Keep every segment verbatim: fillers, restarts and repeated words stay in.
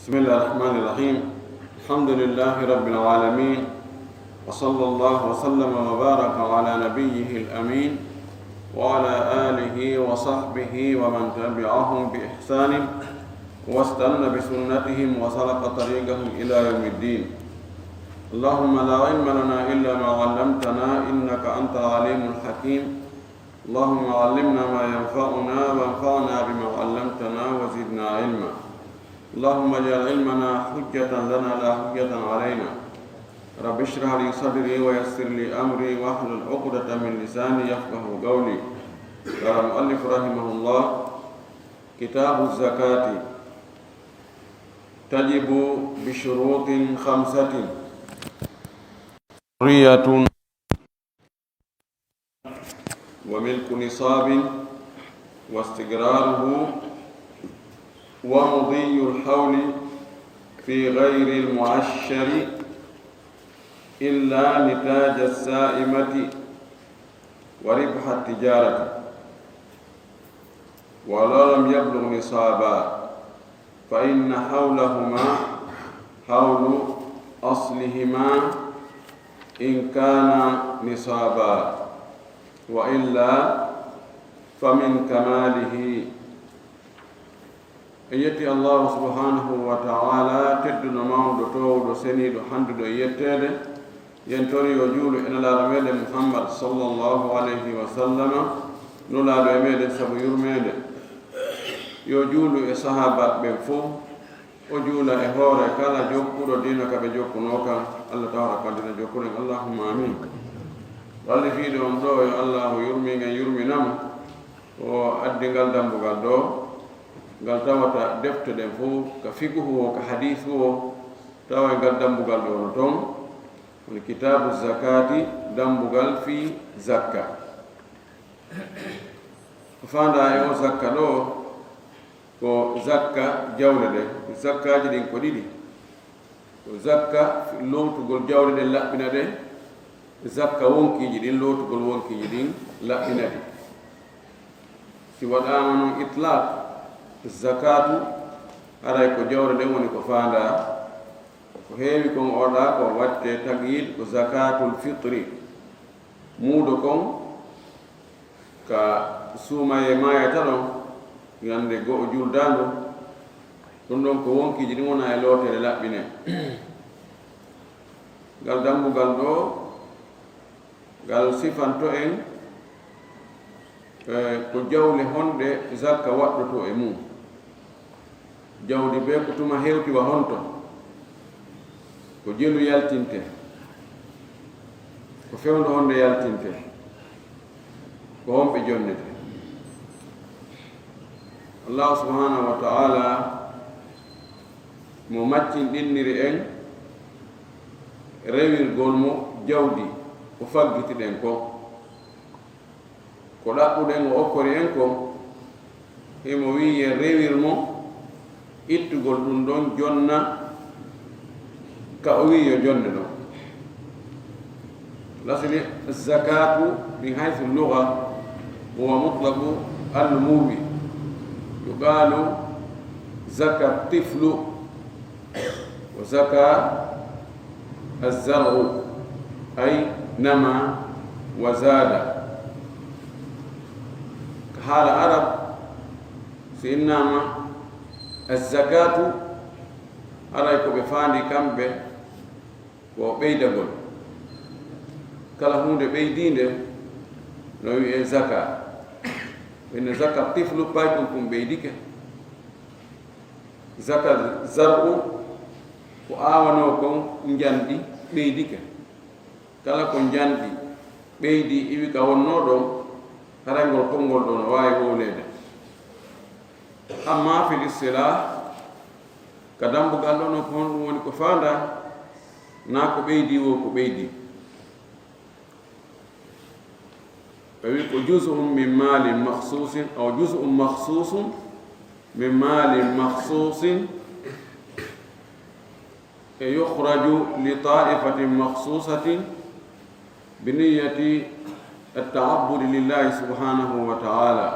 بسم الله الرحمن الرحيم. الحمد لله رب العالمين. وصلى الله وسلم وبارك على نبيه الأمين وعلى آله وصحبه ومن تبعهم بإحسان واستن بسنتهم وسلك طريقهم إلى يوم الدين. اللهم لا علم لنا إلا ما علمتنا إنك أنت العليم الحكيم. اللهم علمنا ما ينفعنا وانفعنا بما علمتنا وزدنا علما. اللهم اجعل علمنا حجة لنا لا حجة علينا. رب اشرح لي صدري ويسر لي أمري واحلل عقدة من لساني يفقه قولي. قال المؤلف رحمه الله: كتاب الزكاة تجب بشروط خمسة: حرية وملك نصاب واستقراره ومضي الحول في غير المعشر إلا نتاج السائمة وربح التجارة ولو لم يبلغ نصابا، فإن حولهما حول أصلهما إن كان نصابا، وإلا فمن كماله. En yetti Allahu subhanahu wa ta'ala, tedduɗo, mawɗo, toowɗo, seniiɗo, handuɗo e yetteede. Yen tori yo juulu e Nelaaɗo meɗen Muhammad sallallahu alayhi wa sallama, nulaaɗo e meɗen sabu yurmeende. Yo juulu e sahaabaaɓe ɓen fof, o juula e hoore kala jokkuɗo diina ka ɓe jokkunoo kan. Allah tawata kan diina jokkuɗen. Allahumma amin. Wallifiiɗo on ɗo, yo Allahu yurmin en, yurmina mo. O addi ngal dambugal ɗo, ngal tawata defte ɗen fof, ka fiqhu o, ka hadiisu o, tawa e ngal dambugal ɗo no toon. Woni kitaabu zakaati, dambugal fii zakka. Ko faandaa e o zakka ɗo, ko zakka jawle ɗen. Zakkaaji ɗin ko ɗiɗi. Ko zakka loowtugol jawle ɗen, laɓɓina ɗe, zakka wonkiiji ɗin, loowtugol wonkiiji ɗin, laɓɓina ɗi. Si waɗaama non itlaq, zakaatu, haray ko jawle ɗen woni ko faandaa. Ko heewi kon oɗa ko waɗte taqyid ko zakaatul fitri. Muudo kon ka suumayee maayata ɗon, ñande go'o juldaandu, ɗum ɗon ko wonkiiji ɗin wona e lootere laɓɓine. Ngal dambugal ɗo, ngal sifanto en, eh, ko jawle honɗe zakka waɗɗoto e mum. Jawdi bee ko tuma hewti wa honto? Ko jelu yaltinte? Ko fewndo honde yaltinte? Ko honɓe jonnete? Allahu subhanahu wa ta'ala mo maccinɗinniri en rewirgol mo jawdi ko faggitiɗen ko. Ko ɗaɓɓuɗen o okkori en kon, himo wi'i yen rewir mo ittugol ɗum ɗon jonna ka o wi'i yo jonne ɗon. Lasili, zakatu min haythu lugha huwa mutlaqu al-mumi. Yuqalu zaka tiflu. Wa zaka az-zar'u, ay nama wa zada. Ka haala Arab, si innama az-zakatu, haray ko ɓe faandi kamɓe ko ɓeydagol. Kala huunde ɓeydiinde no wi'ee zaka. Ɓe ne zaka tiflu, paykun kun ɓeydike. Zaka zar'u, ko aawanoo kon njanɗi ɓeydike. Kala ko njanɗi ɓeydi iwi ka wonnoo ɗon, haray ngol konngol ɗoo no waawi wowleede. Amma fil istilah, ka dambugal ɗoo non, ko honɗum woni ko faandaa? Naa ko ɓeydi woo ko ɓeydi. Ɓe wi ko juz'un min malin makhsusin aw juz'un makhsusun min malin makhsusin e yukhraju li ta'ifatin makhsusatin bi niyyati at-ta'abbudi lillahi subhanahu wa ta'ala.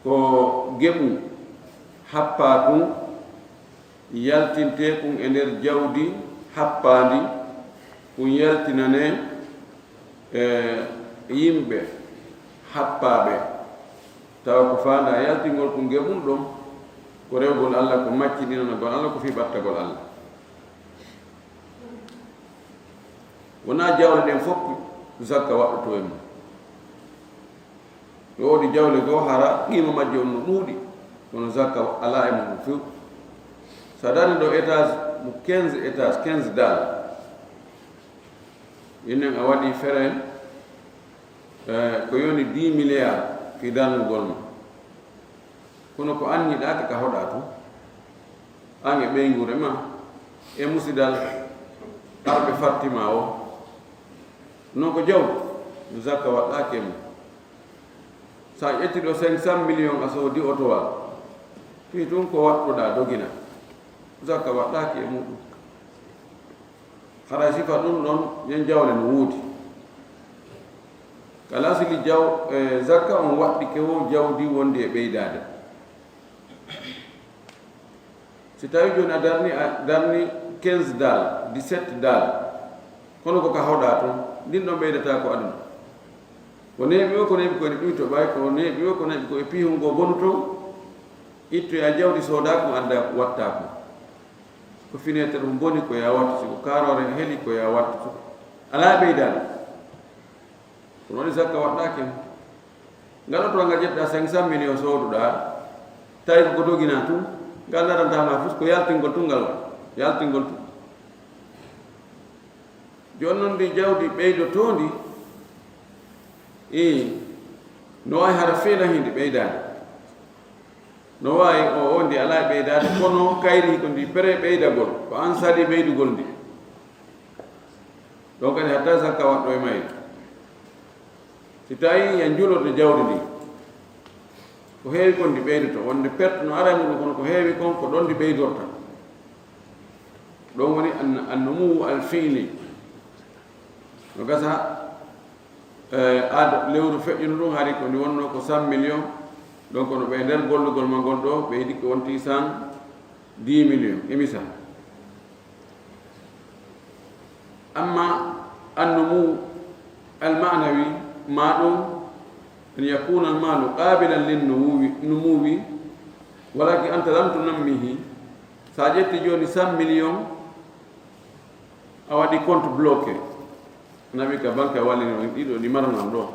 Ko geɓu happaa kun Yaltintee kun e nder jawdi happaandi, kun yaltinanee, e, yimɓe happaaɓe, tawa ko faandaa yaltingol kun ge mun ɗon, ko rewgol Alla, ko maccininanagol Alla, ko fii ɓattagol Alla. Wonaa jawle ɗen fof zakka waɗɗotoo e mun. No woodi jawle goo hara qiima majje on no ɗuuɗi, kono zakka alaa e mun few. So a darii ɗoo étage mo quinze étage, quinze daal, enen a waɗii frais, eh, ko yoni dix milliards fii darnugol ma. Kono ko an yiɗaaka ka hoɗaa tun, an e ɓeynguure ma, e musidal arɓe fatti ma o. Non ko jaw, zakka waɗɗaaki e mun. So a ƴetti ɗoo cinq cent millions a soodi otowal, fii tun ko waɗɗuɗaa dogina, zakka waɗɗaaki e muɗum. Haray sifa ɗun ɗon, yen jawle no woodi. Kala sili jaw-, eh, zakka on waɗɗike wo jawdi wondi e ɓeydaade. Si tawi jooni a darni, a darni quinze daal, dix-sept daal, kono ko ka hoɗaa ton, ndin ɗon ɓeydataa ko aduna. Ko neeɓi o, ko neeɓi ko ene ɗuyto ɓay, ko neeɓi o, ko neeɓi ko e piihun goo bonu ton, ittoyaa jawdi soodaa ko addaa wattaa ko. Ko fenêtre mo boni ko yaa wattu, si ko kaaroore heli ko yaa wattu, alaa ɓeydaade. Kono woni zakka waɗɗaaki hen. Ngal oto ngal ƴettuɗaa cinq cent millions sooduɗaa, tawi ko ko doginaa tun, ngal narantaa ma fus ko yaltingol tun ngal waɗa, yaltingol tun. Jooni non ndi jawdi ɓeydotoondi, ii, no waawi hara feela hindi ɓeydaade. No waawi o, o ndi alaa e ɓeydaade, kono kayri ko ndi prêt ɓeydagol, ko an sali ɓeydugol ndi. Ɗon kadi hatta zakka waɗɗo e mayri. Si tawi en juloto jawdi ndi, ko heewi kon ndi ɓeydoto, wonde perte no ara e muɗum, kono ko heewi kon ko ɗon ndi ɓeydorta. Ɗon woni an-, annumu al-fi'li. No gasa, eh, aada lewru feƴƴuno ɗum, hari ko ndi wonnoo ko cent millions, donc no ɓe nder gollugol ma ngol ɗoo, ɓe yiɗi ko wonti cent dix millions, e misal. Amma annumu al-ma'nawi, ma ɗum an yakuna al-malu qabilan lin-numuwi, numuwi, walakin anta lam tunammihi. Sa ƴetti jooni cent millions, a waɗi compte bloqué. Nawi ka banque a wallini on ɗiɗo ɗi marnam ɗo.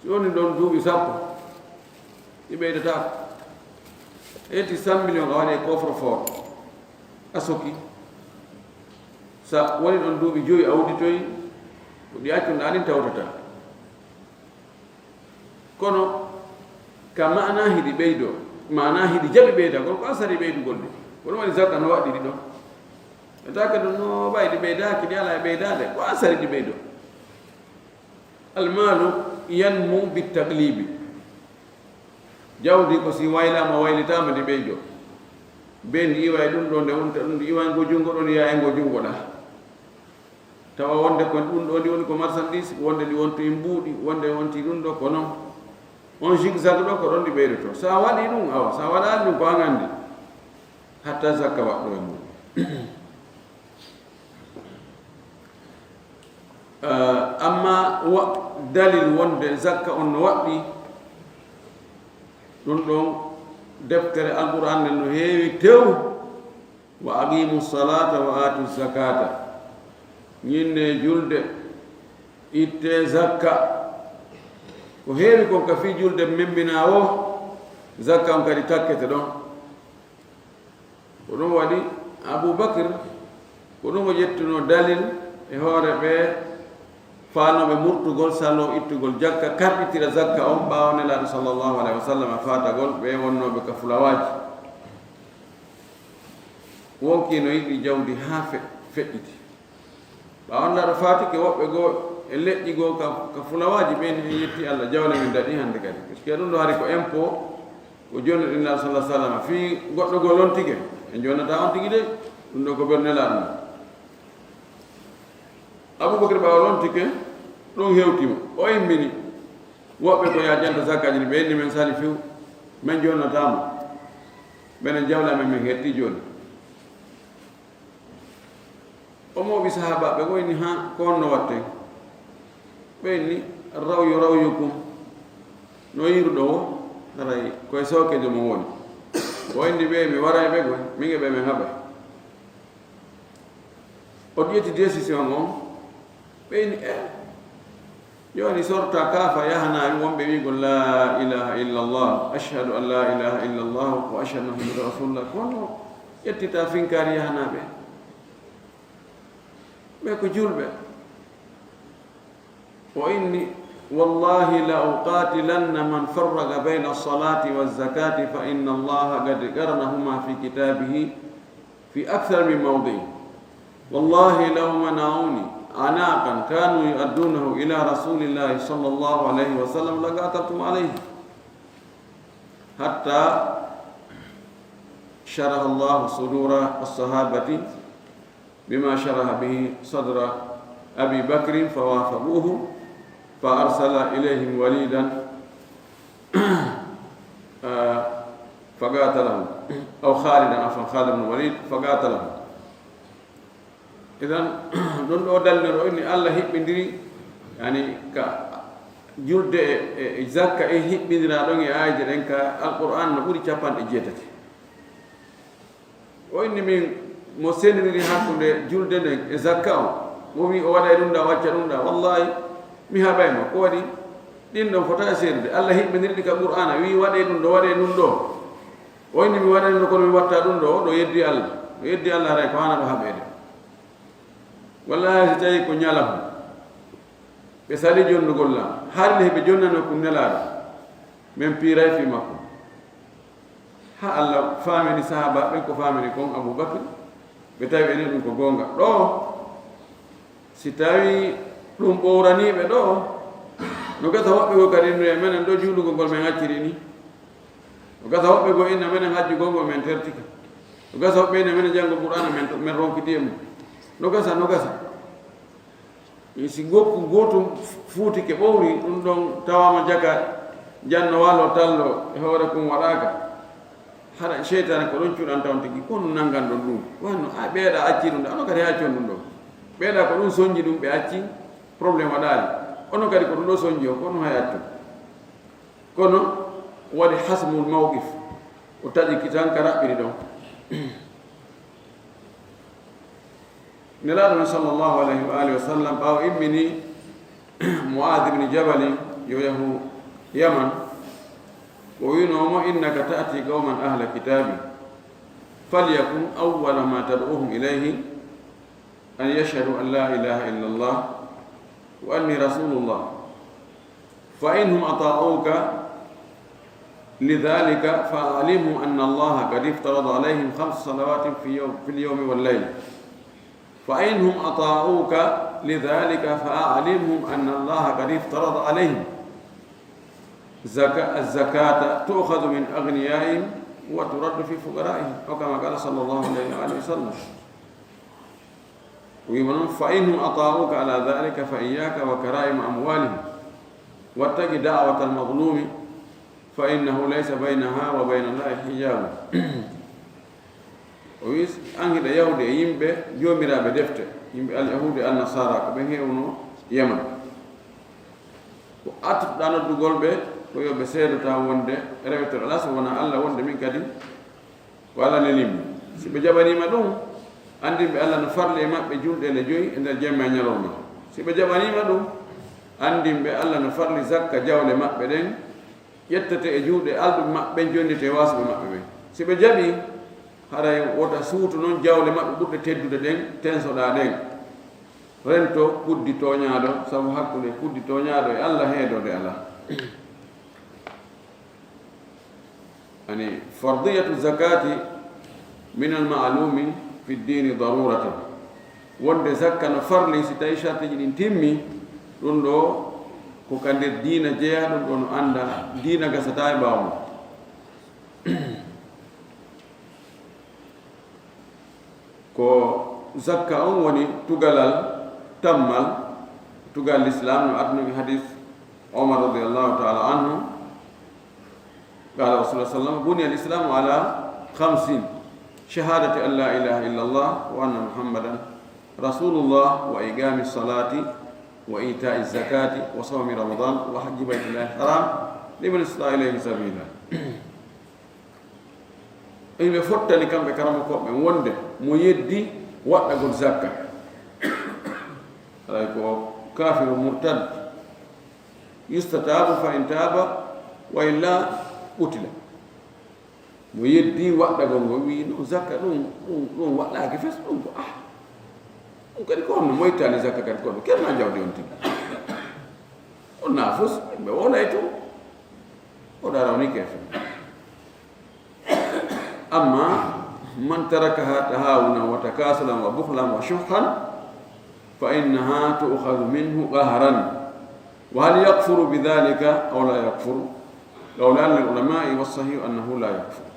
Si woni ɗon duuɓi sappo, ɗi ɓeydataako. A ƴetti cent millions a waɗi e coffre-fort, a soki. Sa woni ɗon duuɓi joyi a udditoyi, ko ɗi accunɗaa ɗin tawtata. Kono ka maanaa hiɗi ɓeydoo, maanaa hiɗi jaɓi ɓeydagol, ko a sarii ɓeydugol ɗi. Ko ɗum waɗi zakka no waɗɗi ɗi ɗon. E taka ɗum no ɓay ɗi ɓeydaaki, ɗi alaa e ɓeydaade, ko a sarii ɗi ɓeydoo. Almaalu yanmu bittaglibi. Jawdi ko si waylaama, waylitaama ndi ɓeydo. Be ndi iwa e ɗum ɗo, nde wonta ɗum, ndi iwa e ngo junngo ɗo, ndi yaa e ngo junngo ɗa. Tawa wonde ko ɗum ɗo ndi woni ko marchandise, wonde ndi wonti mbuuɗi, wonde wonti ɗum ɗo, ko non. On zigzag ɗo, ko ɗon ndi ɓeydoto. Sa waɗi ɗum, awa, sa waɗaani ɗum, ko an anndi. Hatta zakka waɗɗo e mum. Eh, amma wa-, dalil wonde zakka on no waɗɗi, ɗum ɗon deftere Alqur'an nden no heewi tew, "Wa aqimu salata wa atu zakata." Ñinne julde, itte zakka. Ko heewi kon ka fii julde memminaa o, zakka on kadi takkete ɗon. Ko ɗum waɗi Abu Bakr, ko ɗum o ƴettunoo dalil e hoore ɓe faanooɓe murtugol, saloo ittugol jakka, karɗitira zakka on ɓaawo Nelaaɗo sallallahu alaihi wa sallam faatagol ɓe wonnooɓe ka fulawaaji. Wonkii no yiɗi jawdi haa fe-, feƴƴiti. Ɓaawo Nelaaɗo faatike, woɓɓe goo e leƴƴi goo ka, ka fulawaaji ɓen en yetti Alla, jawle men daɗi hannde kadi. Parce que ɗum ɗo hari ko impôt, ko jonnuɗen Nelaaɗo sallallahu alaihi wa sallam. Fii goɗɗo goo lontike, en jonnataa on tigi de, ɗum ɗo ko ɓernde Nelaaɗo men. Abubakar ɓaawo lontike, ɗum hewti mo. O immini. Woɓɓe ko yaa janta zakkaji ɗi ɓe inni men sali few, men jonnataa mo. Menen jawle amen men hetti jooni. O mooɓi sahaabaaɓe goo, inni, "Haa, ko honno waɗten?" Ɓe inni, "Rawyu rawyukum." No yiiruɗon woo, haray ko e sookeejo mon woni. O inni ɓe, "Mi waraay ɓe goo, min e ɓe men haɓay." O ƴetti décision on, ɓe inni, "Eh, jooni sorta kaafa yahanaa wonɓe wi'ugol, 'Laa ilaaha illallah, ashhadu an laa ilaaha illallah, wa ashhadu anna Muhammadan rasulullah.'" Kono ƴettita finkaari yahanaa ɓe. Ɓe ko julɓe. O inni, "Wallahi la uqatilanna man farraqa bayna as-salati wa az-zakati, fa inna Allaha qad qaranahuma fi kitabihi fi akthar min mawdi'in. Wallahi law mana'uni anaqan kanu yu'addunahu ila Rasulillahi sallallahu alayhi wa sallam laqataltum alayhi." Hatta sharaha Allahu sudura as-sahabati bima sharaha bihi sadra Abi Bakrin fawafaquhu fa arsala ilayhim Walidan, ah, faqatalahu, aw Khalidan, afwan, Khalid ibn Walid faqatalahu. Idan, ɗon ɗoo dalilor o inni Allah hiɓɓindiri, yani, ka julde e, e, e zakka e hiɓɓindira ɗon e aayeeje ɗen ka Alqur'aan no ɓuri capanɗe jeetati. O inni min mo sendindiri hakkunde julde nden e zakka on, mo wi o waɗay ɗum ɗa, o acca ɗum ɗa, wallahi mi haɓay mo. Ko waɗi? Ɗin ɗon fota e seedude. Allah hiɓɓindiri ɗi ka Qur'aana, wi waɗee ɗum ɗo, waɗee ɗum ɗo. O inni mi waɗay ɗum ɗo, kono mi watta ɗum ɗo, o ɗo yeddi Allah. O yeddi Allah, haray ko haana ɗo haɓeede. Wallahi, si tawi ko ñalahun, ɓe sali jonnugol lan, hari le ɓe jonnano kun Nelaaɗo, men piiray fii makko. Ha Allah faamini sahaaba ɓen ko faamini kon Abu Bakr, ɓe tawi enen ɗum ko goonga. Ɗoo, si tawi ɗum ɓowranii ɓe ɗoo, no gasa woɓɓe goo kadi no e menen ɗoo juulugol ngol men acciri ni. No gasa woɓɓe goo inna menen hajjugol ngol men tertike. No gasa woɓɓe inna menen janngol Qur'aana men to-, men ronkiti e mum. No gasa, no gasa. E si ngokku gootum fuutike ɓowri, ɗum ɗon tawaama jaka, janno walo tallo e hoore kun waɗaaka. Hara seytaane ko ɗon cuɗanta on tigi, ko no nanngan ɗon ɗum? Wanno, a ɓeeɗa acci ɗum ɗo, onon kadi hay accon ɗum ɗo. Ɓeeɗa ko ɗum sonji ɗum ɓe acci, problème waɗaali. Onon kadi ko ɗum ɗo sonji on, ko ɗum hay accon. Kono waɗi hasmul mawqif, o taƴi ki tan ka raɓɓiri ɗon. Nelaaɗo men sallallahu alayhi wa alihi wa sallam, ɓaawo immini Mu'aaz ibn Jabal yo yahu Yaman, ko wi'unoo mo, "Innaka ta'ti qawman ahla kitabi, falyakun awwala ma tad'uhum ilayhi an yashhadu an la ilaha illa Allah wa anni rasulullah." فإن هم أطاعوك لذلك فأعلمهم أن الله قد افترض عليهم خمس صلوات في يوم، في اليوم والليلة. فإن هم أطاعوك لذلك فأعلمهم أن الله قد افترض عليهم زكا-، الزكاة تؤخذ من أغنيائهم وترد في فقرائهم، أو كما قال صلى الله عليه وآله وسلم. O wi'imo non, "Fa in hum ata'uka ala dhalika fa iyyaka wa kara'ima amwalihim, wattaqi da'watal mazlumi, fa innahu laysa baynaha wa bayna Allahi hijabun." O wi'i, an hiɗa yahude e yimɓe joomiraaɓe defte, yimɓe al-Yahuudi e al-Nasaara, ko ɓen heewno Yaman. Ko artirɗaa noddugol ɓe, ko yo ɓe seedo taw wonde rewetee alaa so wonaa Alla, wonde min kadi ko Alla nelimmi. Si ɓe jaɓaniima ɗum, anndin ɓe Alla no farli e maɓɓe julɗe le joyi e nder jemma e ñalorma. Si ɓe jaɓaniima ɗum, anndin ɓe Alla no farli zakka jawle maɓɓe ɗen, ƴettete e juuɗe alɗuɓe maɓɓe ɓen, jonnite e waasuɓe maɓɓe ɓen. Si ɓe jaɓii, haray wota suutu non jawle maɓɓe ɓurɗe teddude ɗen, tensoɗaa ɗen. Rento kuddi tooñaaɗo, sabu hakkunde kuddi tooñaaɗo e Alla heedoode alaa. Ani, fardiyatu zakati min al ma'lumi fi ddini daruratan. Wonde zakka no farli, si tawi shartiiji ɗin timmi, ɗum ɗo ko ka nder diina jeyaa, ɗum ɗo no annda, diina gasataa e ɓaawo mum. Ko zakka on woni tugalal tammal, tugal Lislaam no adduno e hadis Omar radiyallahu ta'ala anhu. Qala Rasulullah sallallahu alaihi wasallam, "Buniya al-Islamu ala خمس: شهادة أن لا إله إلا الله وأن محمدا رسول الله، وإقام الصلاة، وإيتاء الزكاة، وصوم رمضان، وحج بيت الله الحرام، لمن استطاع إليه سبيلا. Ɓe fottani kamɓe karamokooɓe ɓen wonde mo yeddi waɗɗagol zakka, haray ko kaafiru murtad, yustatabu fa in taba, wa illa qutila. Mo yeddi waɗɗagol ngol, wi no zakka ɗum, ɗum, ɗum waɗɗaaki fes, ɗum ko ah. Ɗum kadi ko honno mo ittaani zakka kadi ko honno? Kebna jawdi on tigi. On na fos, ɓe wonay to. O ɗara woni kefe. Amma man tarakaha tahawunan wa takasulan wa bukhlan wa shuhhan fa innaha tu'khadhu minhu qahran. Wa hal yakfuru bidhalika aw la yakfuru? Qawlan lil ulama'i was sahihu annahu la yakfuru.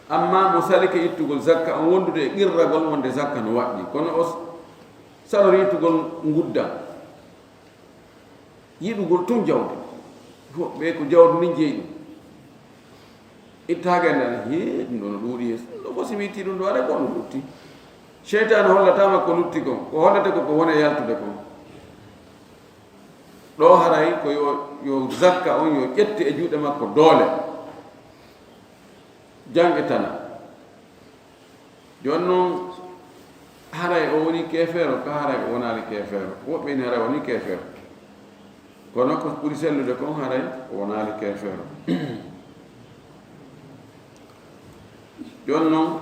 Amma mo salike ittugol zakka, on wondude e qirragol wonde zakka no waɗɗi, kono o s-, salori ittugol ngudda, yiɗugol tun jawdi, fo-, ɓe ko jawdi min jeyi ɗum. Ittaaka e nder, he, ɗum ɗo no ɗuuɗi, he, ɗum ɗo fof si mi itti ɗum ɗo, aɗa ko no lutti. Seytaane hollataama ko lutti kon, ko hollata ko ko woni e yaltude kon. Ɗo haray ko yo, yo zakka on yo ƴette e juuɗe makko doole, jange tana. Jooni non, haray o woni keefeero, ka haray o wonaali keefeero? Woɓɓe ni haray o woni keefeero. Kono ko ɓuri sellude kon, haray o wonaali keefeero. Jooni non,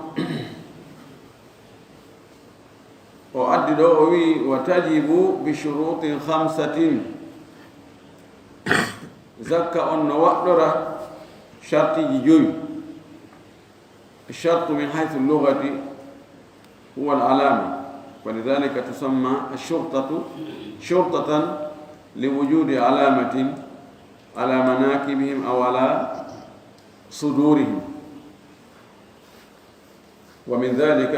o addi ɗo, o wi'i, "Wa tajibu bi shurutin khamsatin." Zakka on no waɗɗora shartiji joyi. الشرط من حيث اللغة هو العلامة، ولذلك تسمى الشرطة شرطة لوجود علامة على مناكبهم أو على صدورهم. ومن ذلك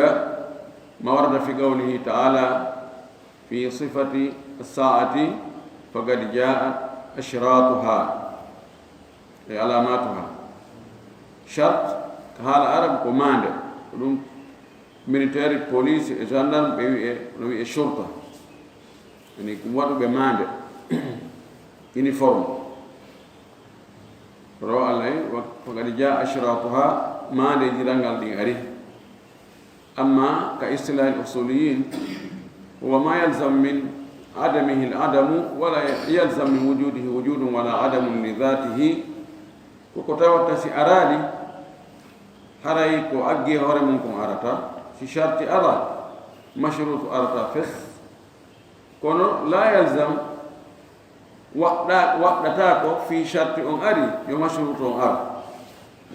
ما ورد في قوله تعالى في صفة الساعة: "فقد جاء أشراطها"، أي علاماتها. شرط ko haala Arab ko maande, ko ɗum militaire, police e gendarme ɓe wi'e, no wi'e shurta. Yani ko waɗuɓe maande, uniforme. Ro Allah, wa-, "فقد جاء أشراطها", maandeeji rangal ɗin ari. Amma ka istilahi al-usuliyin, "هو ما يلزم من عدمه العدم، ولا يلزم من وجوده وجود ولا عدم لذاته." Ko ko tawata si araali, haray ko aggi e hoore mum kon arata, si sharti ara, mashrutu arata fes. Kono la yalzam, waɗɗa-, waɗɗata ko fii sharti on ari, yo mashrutu on ar.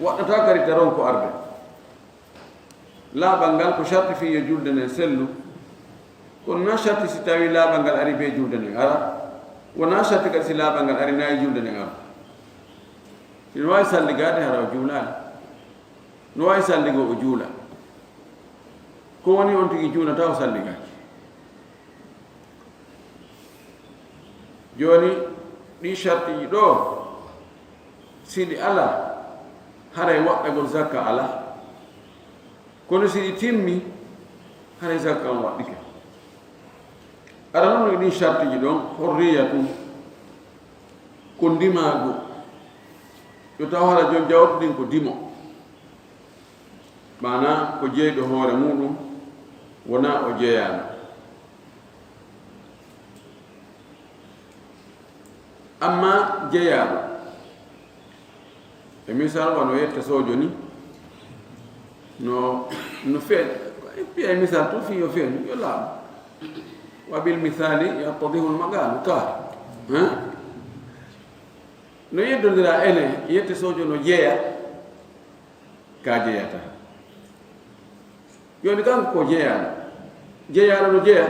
Waɗɗata kadi taron ko arde. Laaɓal ngal ko sharti fii yo julde nden sellu. Kono na sharti si tawi laaɓal ngal ari bee julde nden ara. Wona sharti kadi si laaɓal ngal ari na e julde nden ara. Ina waawi salligaade hara o juulaali. No waawi salligo o juula. Ko woni on tigi juulata o salligaaki. Jooni, ɗii shartiiji ɗoo, si ɗi alaa, haray waɗɗagol zakka alaa. Kono si ɗi timmi, haray zakka on waɗɗike. Ara non e ɗin shartiiji ɗon, hurriyatun, ko ndimaagu. Yo taw hara jon jawdi ɗin ko dimo. Maanaa ko jeyɗo hoore muuɗum, wonaa o jeyaano. Amma jeyaaɗo, e misal, wano yetta soojo ni, no, no fe-, piya e misal tun fii yo feeñu, yo laaɓu. Wa bil misali yattadihul maqalu, ka, hein? No yeddondira ene, yette soojo no jeya, ka jeyata. Jooni kanko ko jeyaaɗo. Jeyaaɗo no jeya.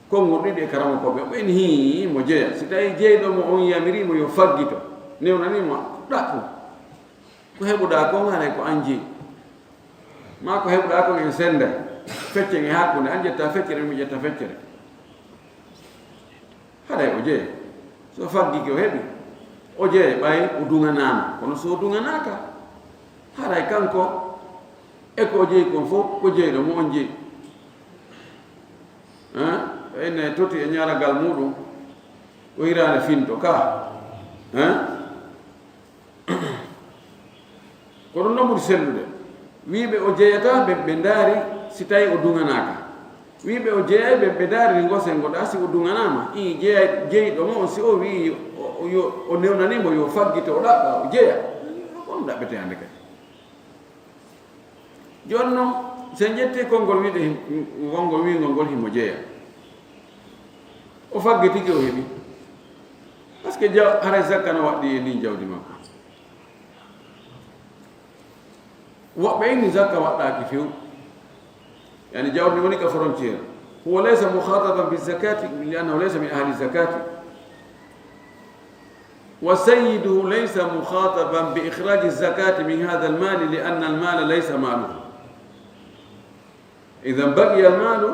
Konngol ɗiɗi e karamokooɓe, o ɓen hii mo jeya. Si tawi jeyɗo mo on yamiri mo yo faggito, newnani mo ɗaɓɓu. Ko heɓuɗaa kon haray ko an jeyi. Maa ko heɓuɗaa kon en sennday. Feccen e hakkunde, an ƴetta feccere, mi ƴetta feccere. Haray o jeya. So faggike o heɓi, o jeya ɓay o duŋanaama. Kono so o duŋanaaka, Haray kanko e ko o jeyi kon fof, ko jeyɗo mo on jeyi. Hein? Ene toti e ñaaragal muɗum, o hiraande finto ka. Hein? Ko ɗum ɗon ɓuri sellude. Wiiɓe o jeyataa, ɓe, ɓe ndaari si tawi o duŋanaaka. Wiiɓe o jeyay, ɓe, ɓe ndaari ngosel ngo ɗaa si o duŋanaama. Ii, jeyay, jeyɗo mo on, si o wi'i o, o, yo, o newnanii mo, yo faggito, o ɗaɓɓa, o jeya. Ko ɗum ɗaɓɓetee hannde kadi. Jooni noon, so en ƴettii konngol wiide him-, konngol wiingol ngol himo jeya. O faggi tigi, o heɓi. Parce que jaw-, haray zakka no waɗɗii e ndin jawdi makko. Woɓɓe inni zakka waɗɗaaki few. Yani jawdi woni ka frontière. هو ليس مخاطبا بالزكاة لأنه ليس من أهل الزكاة. وسيده ليس مخاطبا بإخراج الزكاة من هذا المال لأن المال ليس ماله. إذن بقي المال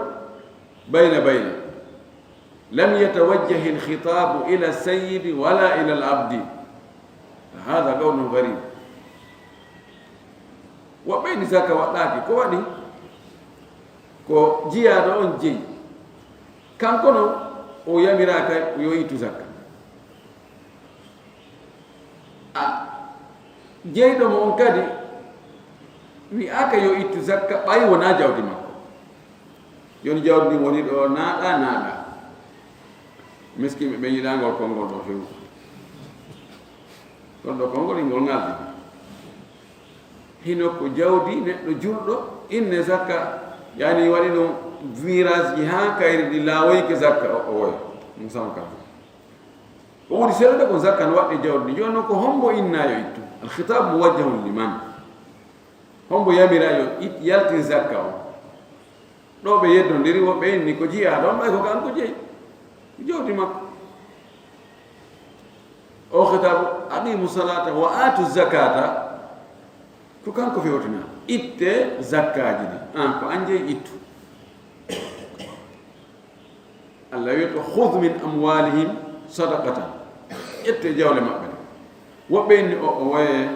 بين بين. لم يتوجه الخطاب إلى السيد ولا إلى العبد. هذا قول غريب. Woɓɓe inni zakka waɗɗaaki. Ko waɗi? Ko jiyaaɗo on jeyi. Kanko non, o yamiraaka yo ittu zakka. A, jeyɗo mo on kadi wi'aaka yo ittu zakka, ɓay wonaa jawdi makko. Jooni jawdi ndin woni ɗo naaɗaa, naaɗaa. Miskinɓe ɓen yiɗaa ngol konngol ɗo few. Ngol ɗo konngol, ngol ŋalɗi. Hino ko jawdi neɗɗo julɗo, inne zakka, yani waɗi ɗum virage ji haa kayri ndi laawoyke zakka, o, o woya. Ɗum sama kam. Ko ɓuri sellude ko zakka no waɗɗii jawdi ndi. Jooni noon ko hombo innaa yo ittu? Al-khitabu muwajjahun liman? Hombo yamiraa yo it-, yaltin zakka on? Ɗo ɓe yeddondiri, woɓɓe inni ko jiyaaɗo on, ɓay ko kanko jeyi. Ko jawdi makko. O khitabu, aqimu salata wa atu zakata, ko kanko fewtinaa. Itte zakkaaji ɗi. An, ko an jeyi, ittu. Allah wi'ata, "Khudh min amwalihim sadaqatan." Ƴettu e jawle maɓɓe ɗen. Woɓɓe inni o, o waye,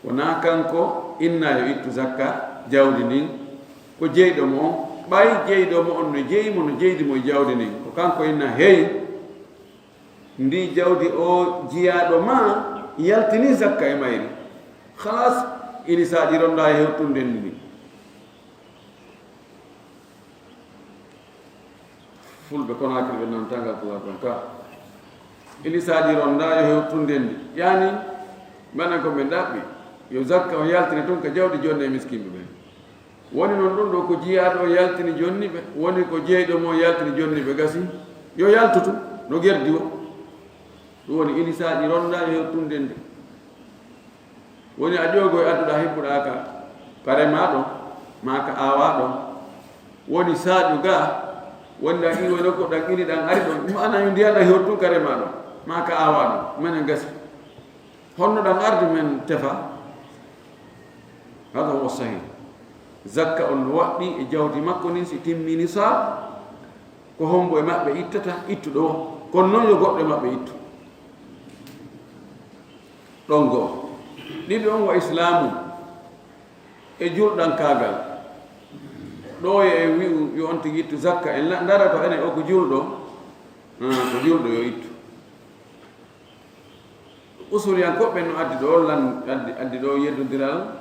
wonaa kanko innaa yo ittu zakka jawdi ndin, ko jeyɗo mo on. Ɓay jeyɗo mo on no jeyi mo, no jeydi mo e jawdi ndin, ko kanko innaa, hey, ndi jawdi o jiyaaɗo ma yaltini zakka e mayri. Khalas, inisaaji rondaa e hewtunde ndi. Fulɓe Konaakiri ɓe nan tangal pulaar kon ka. Inisaaji rondaa yo hewtunde ndi. Yani, mbaɗen ko ɓe ɗaɓɓi, yo zakka on yaltine tun ka jawdi jonni e miskinɓe ɓen. Woni non ɗum ɗo ko jiyaaɗo o yaltini jonni ɓe, woni ko jeyɗo mo o yaltini jonni ɓe, gasi. Yo yaltu tun, no gerdi o. Ɗum woni inisaaji rondaa yo hewtunde ndi. Woni a ƴoogoy adduɗaa hibbuɗaa ka, ka remaa ɗon, maa ka aawaa ɗon. Woni saaƴu gaa, woni ɗan iwoy nokku ɗan ini ɗan ari ɗon. Ɗum ana yo ndiyan ɗan hewtu ka remaa ɗon, maa ka aawaa ɗon. Menen gasi. Honno ɗan ardi men tefa? Hada huwa sahih. Zakka on no waɗɗii e jawdi makko ndin si timmi nisaab, ko hombo e maɓɓe ittata? Ittuɗo o. Kono non yo goɗɗo e maɓɓe ittu. Ɗon goo. Ɗiɗi on wa islaamu e julɗankaagal. Ɗo e wi'u yo on tigi ittu zakka, en la-, ndara to enen o ko julɗo, ah, ko julɗo yo ittu. Usuliyankooɓe no addi ɗo lan-, addi, addi ɗo yeddondiral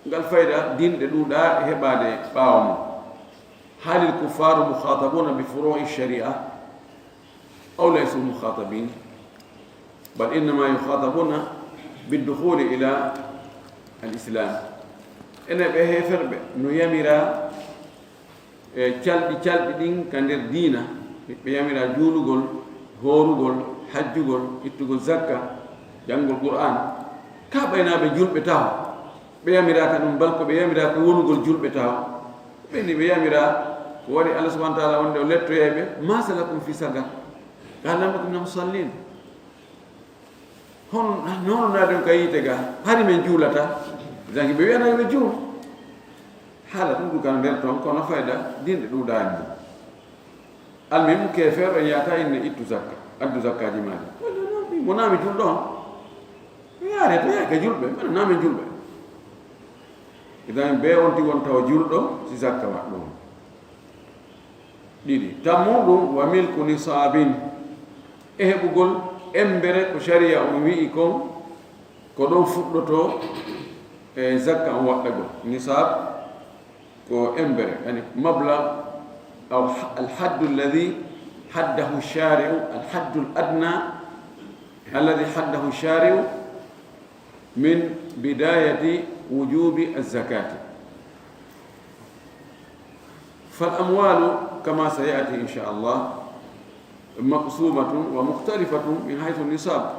ngal fayda dinɗe ɗuuɗaa heɓaade ɓaawo mum. Halil kuffaru mukhatabuna bi furu'i shari'a? أو ليسوا مخاطبين، بل إنما يخاطبون بالدخول إلى الإسلام. Ene ɓe heeferɓe no yamiraa e calɗi, calɗi ɗin ka nder diina, ɓe yamiraa juulugol, hoorugol, hajjugol, ittugol zakka, janngol Qur'aan. Ka ɓaynaaɓe julɓe taho, ɓe yamiraaka ɗum, bal ko ɓe yamiraa ko wonugol julɓe taho. Ɓe ni ɓe yamiraa ko waɗi Allah subhanahu wa ta'ala wonde o lettoyay ɓe, "Ma salakum fi saqar?" Qalu lam naku minal musallin. Hon, no wonunɗaa ɗum ka yiite ga? Hari men juulata. Jangi ɓe wi'ana ɓe juul. Haala ɗum ɗum kan nder toon, kono fayda dinɗe ɗuuɗaani. Almuhim, keefeero en yaata inne ittu zakka, addu zakkaaji maa ɗi. Mo naami julɗo on. Yaare to yaake julɓe, mena naami julɓe. Idan, be on tigi on tawa julɗo, si zakka waɗɗo. Ɗiɗi. Tammuɗum wa milku nisabin. E heɓugol embere ko sharia on wi'i kon, ko ɗon fuɗɗoto e zakka on waɗɗagol. Nisab ko embere, yani mablag aw alhaddu alladhi haddahu shari'u, alhaddu al-adna alladhi haddahu shari'u min bidayati wujubi az-zakati. Fal amwalu kama sayati insha Allah maqsumatun wa mukhtalifatun min haythu nisab.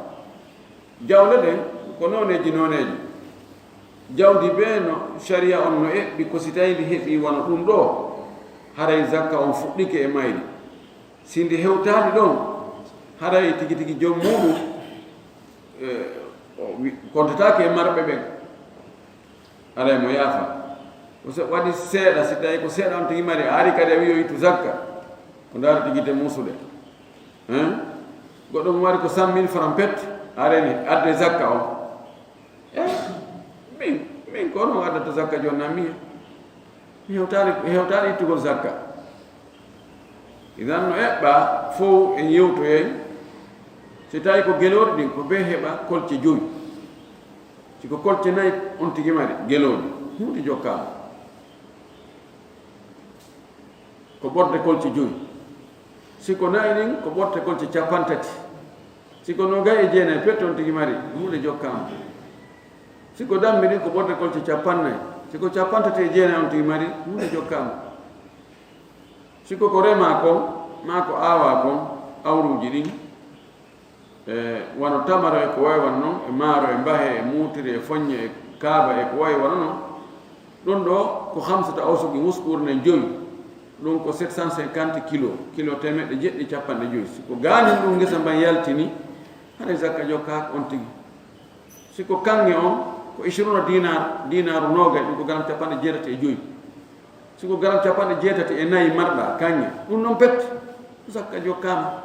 Jawle ɗen ko nooneeji nooneeji. Jawdi bee no sharia on no eɓɓi ko si tawi ndi heɓi wano ɗum ɗo, haray zakka on fuɗɗike e mayri. Si ndi hewtaali ɗon, haray tigi tigi joom muuɗum, eh, o wi-, kontataake e marɓe ɓen. Haray mo yaafa. Ko se waɗi seeɗa, si tawi ko seeɗa on tigi mari, a ari kadi a wi'i yo ittu zakka. Ko ndaarete gite muusuɗe. Hein? Goɗɗo mo mari ko cent mille francs pet, a reni, adde zakka on. Eh, min, min ko onon addata zakka jooni na mi? Mi hewtaali, mi hewtaali ittugol zakka. Idan no eɓɓa fow en yewtoyay. Si tawi ko gelooɗi ɗin, ko bee heɓa kolce joyi. Si ko kolce nayi on tigi mari gelooɗi, huunde jokkaama. Ko ɓorde kolce joyi. Si ko nayi ɗin, ko ɓorde kolce capantati. Si ko noogay e jeenayi pet on tigi mari, huunde jokkaama. Si ko dammi ɗin, ko ɓorde kolce capannay. Si ko capantati e jeenayi on tigi mari, huunde jokkaama. Si ko ko remaa kon, maa ko aawaa kon, awruuji ɗin, e wano tamaro e ko wayi wano non, e maaro, e mbahe, e muutiri, e foññe, e kaaba, e ko wayi wano non. Ɗum ɗo ko hamsata awsuqi, wuskuure nden joyi. Ɗum ko sept cent cinquante kilo, kilo teemeɗɗe jeɗɗi cappanɗe joyi. Si ko gaanin ɗum ngesa mban yaltini, haray zakka jokkaaka on tigi. Si ko kaŋŋe on, ko ishruna dinar, dinaaru noogay, ɗum ko garam cappanɗe jeetati e joyi. Si ko garam cappanɗe jeetati e nayi marɗa kaŋŋe, ɗum non pet, zakka jokkaama.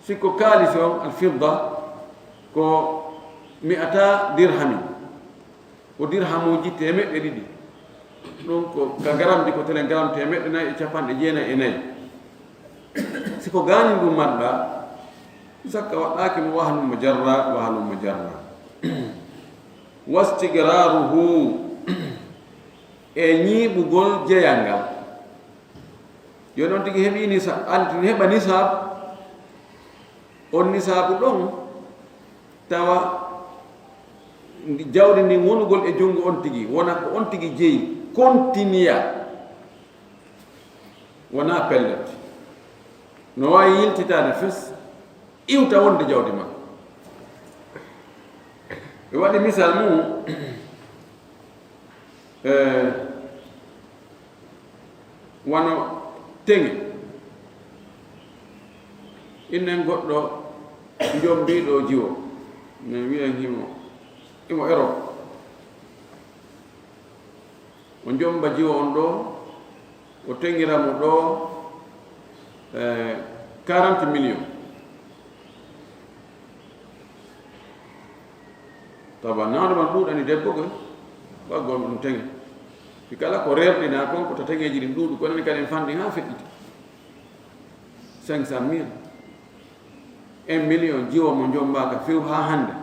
Si ko kaalisi on, al fidda, ko mi'ata dirhamin, ko dirhamuuji teemeɗɗe ɗiɗi. Ɗum ko ka garamji ko telen garam teemeɗɗe nayi e cappanɗe jeenayi e nayi. Si ko gaanin ɗum marɗa, zakka waɗɗaaki mo wahlun mujarrad, wahlun mujarrad. Wastiqraruhu, e ñiiɓugol jeyal ngal. Yo non tigi heɓi nisa-, an heɓa nisaabu, on nisaabu ɗon tawa ndi, jawdi ndin wonugol e junngo on tigi, wona ko on tigi jeyi, kontiniya, wona pellet. No waawi yiltitaade fes, iwta wonde jawdi makko. Mi waɗi misal mum, eh, wano teŋe. Innen goɗɗo njombii ɗo jiwo. Ne wiyen himo, himo Europe. O njomba jiwo on ɗo, o teŋira mo ɗo, eh, quarante millions. Tawa nawde man ɗuuɗani debbo koy, ɓaggol ɗum teŋe. Si kala ko rerɗinaa kon, ko ta teŋeeji ɗin ɗuuɗu, ko nani kadi en fanɗi haa feƴƴiti. Cinq cent mille, un million, jiwo mo njombaaka few haa hannde.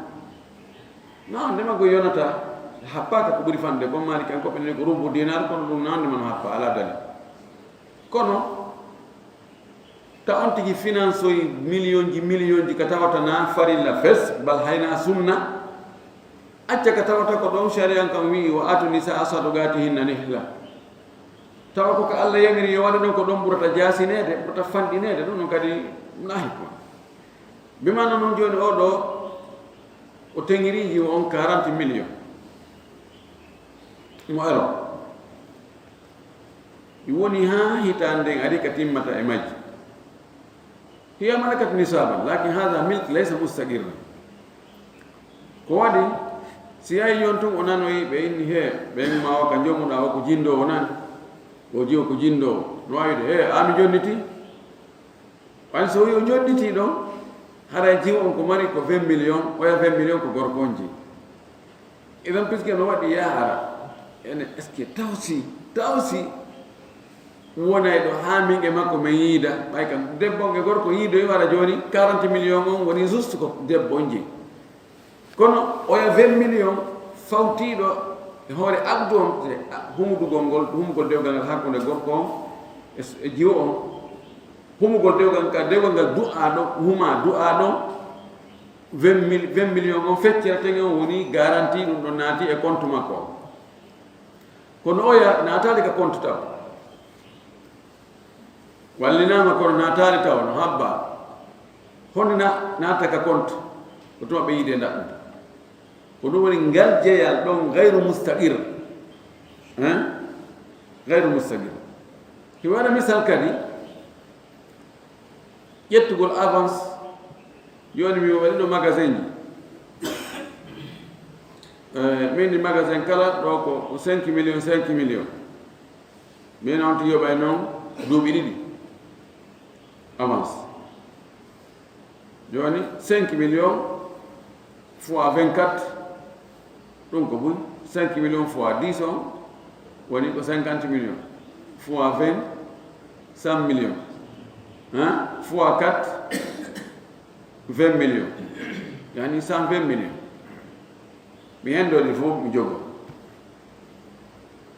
Nawde ma ko yonata, happaaka ko ɓuri fanɗude. Bon, Maalik en ko ɓe nani ko rubu dinar, kono ɗum nawde ma no happa, alaa dali. Kono, ta on tigi finansoyi millionji, millionji ka tawata na farilla fes, bal hayna sunna. Acca ka tawata ko ɗon shari'an kan wi'i, "Wa atu nisaa sadaqatihinna nihla." Tawa ko ka Allah yamiri yo waɗa ɗon, ko ɗon ɓurata jaasineede, ɓurata fanɗineede, ɗum ɗon kadi na hikma. Bi maana non jooni o ɗo, o teŋiri jiwo on quarante millions. Mo ero. Ɗi woni haa hitaande nden ari ka timmata e majji. Hiya malakat nisaban, lakin hadha milk laysa mustaqirran. Ko waɗi, si yahi yon tun o nanoyi ɓe inni, "He, ɓen ma o ka jomuɗa o ko jindoowo nan, o jiwo ko jindoowo." No wawi de, "He, a mi jonniti?" Wan so yo jonniti ɗon, haray jiwo on ko mari ko vingt millions, oya vingt millions ko gorko on jeyi. Idan, puisque no waɗi yaara, Ene, est-ce que tawsi, tawsi wonay ɗo haa min e makko min yiida? Ɓay kam, debbo on e gorko yiidoy wara jooni, quarante millions on woni juste ko debbo on jeyi. Kono oya vingt millions fawtiiɗo e hoore abdu on, e humudugol ngol, humugol dewgal ngal hakkunde gorko on e s-, e jiwo on, humugol dewgal ka, dewgal ngal du'aaɗo, huma du'aaɗo, vingt mille, vingt millions on feccere tege on woni garantie, ɗum ɗon naati e compte makko on. Kono oya naataali ka compte taw. Wallinaama kono naataali taw no habba. Honde na, naata ka compte? Ko tuma ɓe yiide ndaɗɗum. Ko ɗum woni ngal jeyal ɗon gayru mustaqir. Hein? Gayru mustaqir. Mi waɗa misal kadi, ƴettugol avance. Jooni mi waɗi ɗo magasin ji. Eh, min ni magasin kala ɗo ko, ko cinq millions, cinq millions. Min on ti yoɓay noon duuɓi ɗiɗi avance. Jooni cinq millions fois vingt-quatre, ɗum ko buy. Cinq millions fois dix on woni ko cinquante millions, fois vingt, cent millions. Hein? Fois quatre, vingt millions. Yani cent vingt millions. Mi henndori fof mi jogo.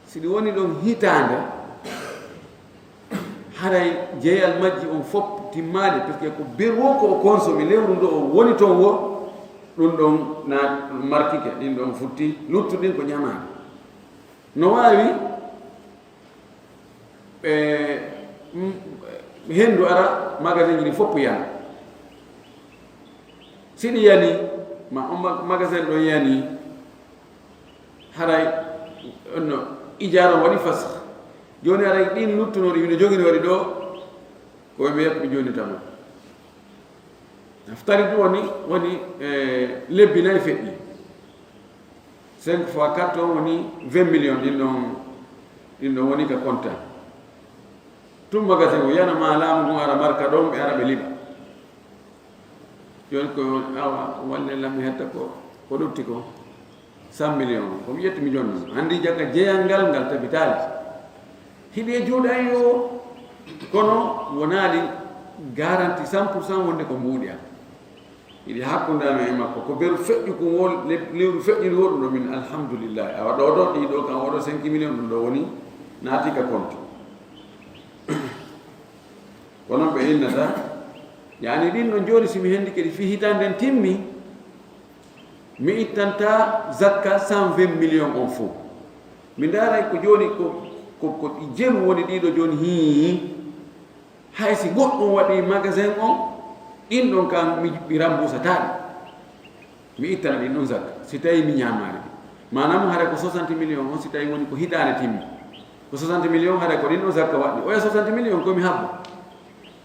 Si ɗum woni ɗon hitaande, haray jeyal majji on fof timmaade, parce que ko beru o ko o consommé lewru ndo o woni toon wo, ɗum ɗon na markike, ɗin ɗon futti, luttuɗin ko ñamaade. No waawi ɓe, mm, henndu ara, magasin ji ɗi fof yana. Si ɗi yani, ma on ma-, magasin ɗon yani, haray no ijaara waɗi fasakh. Jooni haray ɗin luttunooɗi, hino joginooɗi ɗo, ko ɓe mbiyata ɓe jooni tama. Naftari ɗum woni, woni, eh, lebbi nayi feƴƴi. Cinq fois quatre on woni vingt millions, ɗin ɗon, ɗin ɗon woni ka compte. Tun magasin o yana ma laamu ngun ara marka ɗon, ɓe ara ɓe liɓa. Jooni ko awa, walle lammi hetta ko, ko lutti ko cent millions. Ko mi ƴetti mi jonno. Andi jaka jeyal ngal, ngal tabitaali. Hiɗi e juuɗe an yo, kono wonaali garanti cent pour cent wonde ko mbuuɗi an. Hiɗi hakkunde amen e makko. Ko beru feƴƴu ko wol, le-, lewru feƴƴu wol ɗum ɗo min alhamdulillah. Awa ɗo ɗo, ɗi ɗo kan oɗo cinq millions ɗum ɗo woni naati ka compte. Ko noon ɓe innata. Yani ɗin ɗon jooni si mi hendi kadi fii hitaande nden timmi, mi ittanta zakka cent vingt millions on fof. Mi ndaaray ko jooni ko, ko, ko ɗi jelu woni ɗiɗo jooni hii. Hay si goɗɗum waɗi magasin on, ɗin ɗon kan mi, mi rambusataa ɗi. Mi ittana ɗin ɗon zakka, si tawi mi ñamaali ɗi. Maanaam haray ko soixante millions on, si tawi woni ko hitaande timmi. Ko soixante millions haray ko ɗin ɗon zakka waɗɗi. Oya soixante millions ko mi habba.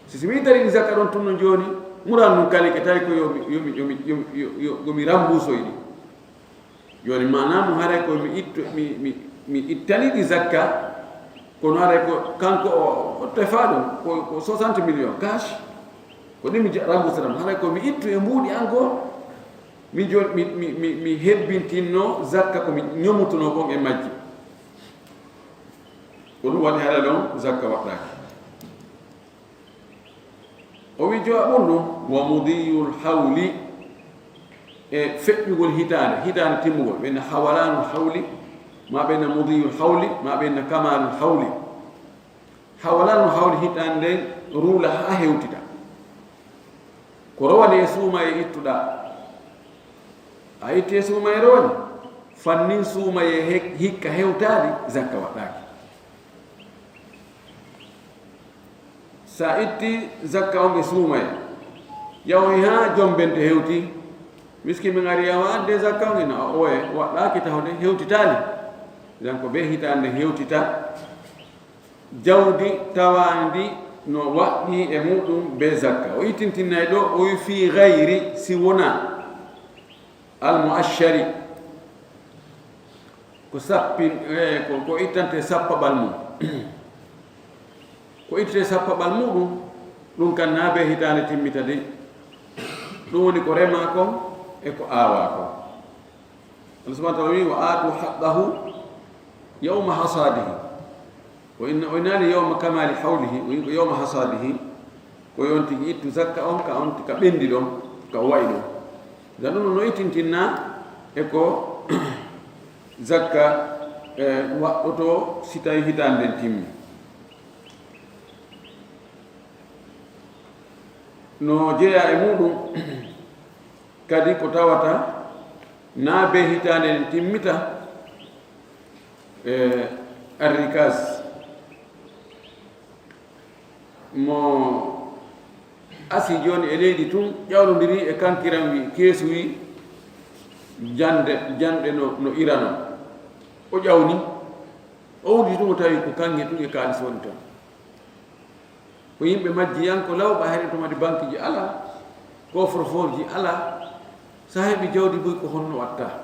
Si, si mi ittani ɗi zakka ɗon tun no jooni, muran nun kalike tawi ko yo mi, yo mi, yo mi, yo mi, yo, yo, yo mi rambusoy ɗi. Jooni maanaam haray ko mi ittu, mi, mi, mi ittani ɗi zakka, kono haray ko kanko o, o tefa ɗum, ko, ko soixante millions cash, ko ɗi mi ja-, remboursé ɗam. Haray ko mi ittu e mbuuɗi an ko, mi jooni, mi, mi, mi, mi hebbintinno zakka ko mi ñomutuno kon e majji. Ko ɗum waɗi haray ɗon zakka waɗɗaaki. O wi jowa ɓurɗum, wa mudiyul hawli, e feƴƴugol hitaande, hitaande timmugol, ɓe na hawalaanul hawli, ma ɓe na mudiyul hawli, ma ɓe na kamalul hawli. Hawalaanul hawli hitaande nden ruula haa hewtita. Ko rowani e suumaye ittuɗaa. A itti e suumaye rowani, fannin suumaye he-, hikka hewtaali, zakka waɗɗaaki. Sa itti zakka on e suumaye, yahoy haa jombente hewti, miski min ari yawa adde zakka on ina oye, waɗɗaaki tawde hewtitaali. Idan ko be hitaande hewtita, jawdi tawaandi no waɗɗi e muɗum be zakka. O ittintinnay ɗo, o wi fii gayri, si wona al mu'ashshari, ko sappin-, eh, ko, ko ittante sappaɓal mum. Ko ittete sappaɓal muɗum, ɗum kan naa be hitaande timmita dey. Ɗum woni ko remaa kon e ko aawaa kon. Allah subhanahu wa ta'ala wi, "Wa aatu haqqahu Yawma hasadihi. O inna, o innaali yawma kamali hawlihi, o wi ko yawma hasadihi, ko yon tigi ittu zakka on, ka on, ka ɓendi ɗon, ka wayi ɗon. Nda ɗum no itintinna e ko zakka, e, waɗɗoto si tawi hitaande nden timmi. No jeyaa e muɗum kadi ko tawata na be hitaande nden timmita, e, arrikas mo asi jooni e leydi tun, ƴawlondiri e kankiran wi, keesu wi, jande, janɗe no, no irano. O ƴawni, o wudi tun, o tawi ko kanŋe tun e kaalis woni ton. Ko yimɓe majji yan ko lawɓa, hene to madi bankiji ala, coffre-fort ji ala, sa heɓi jawdi buy ko honno watta?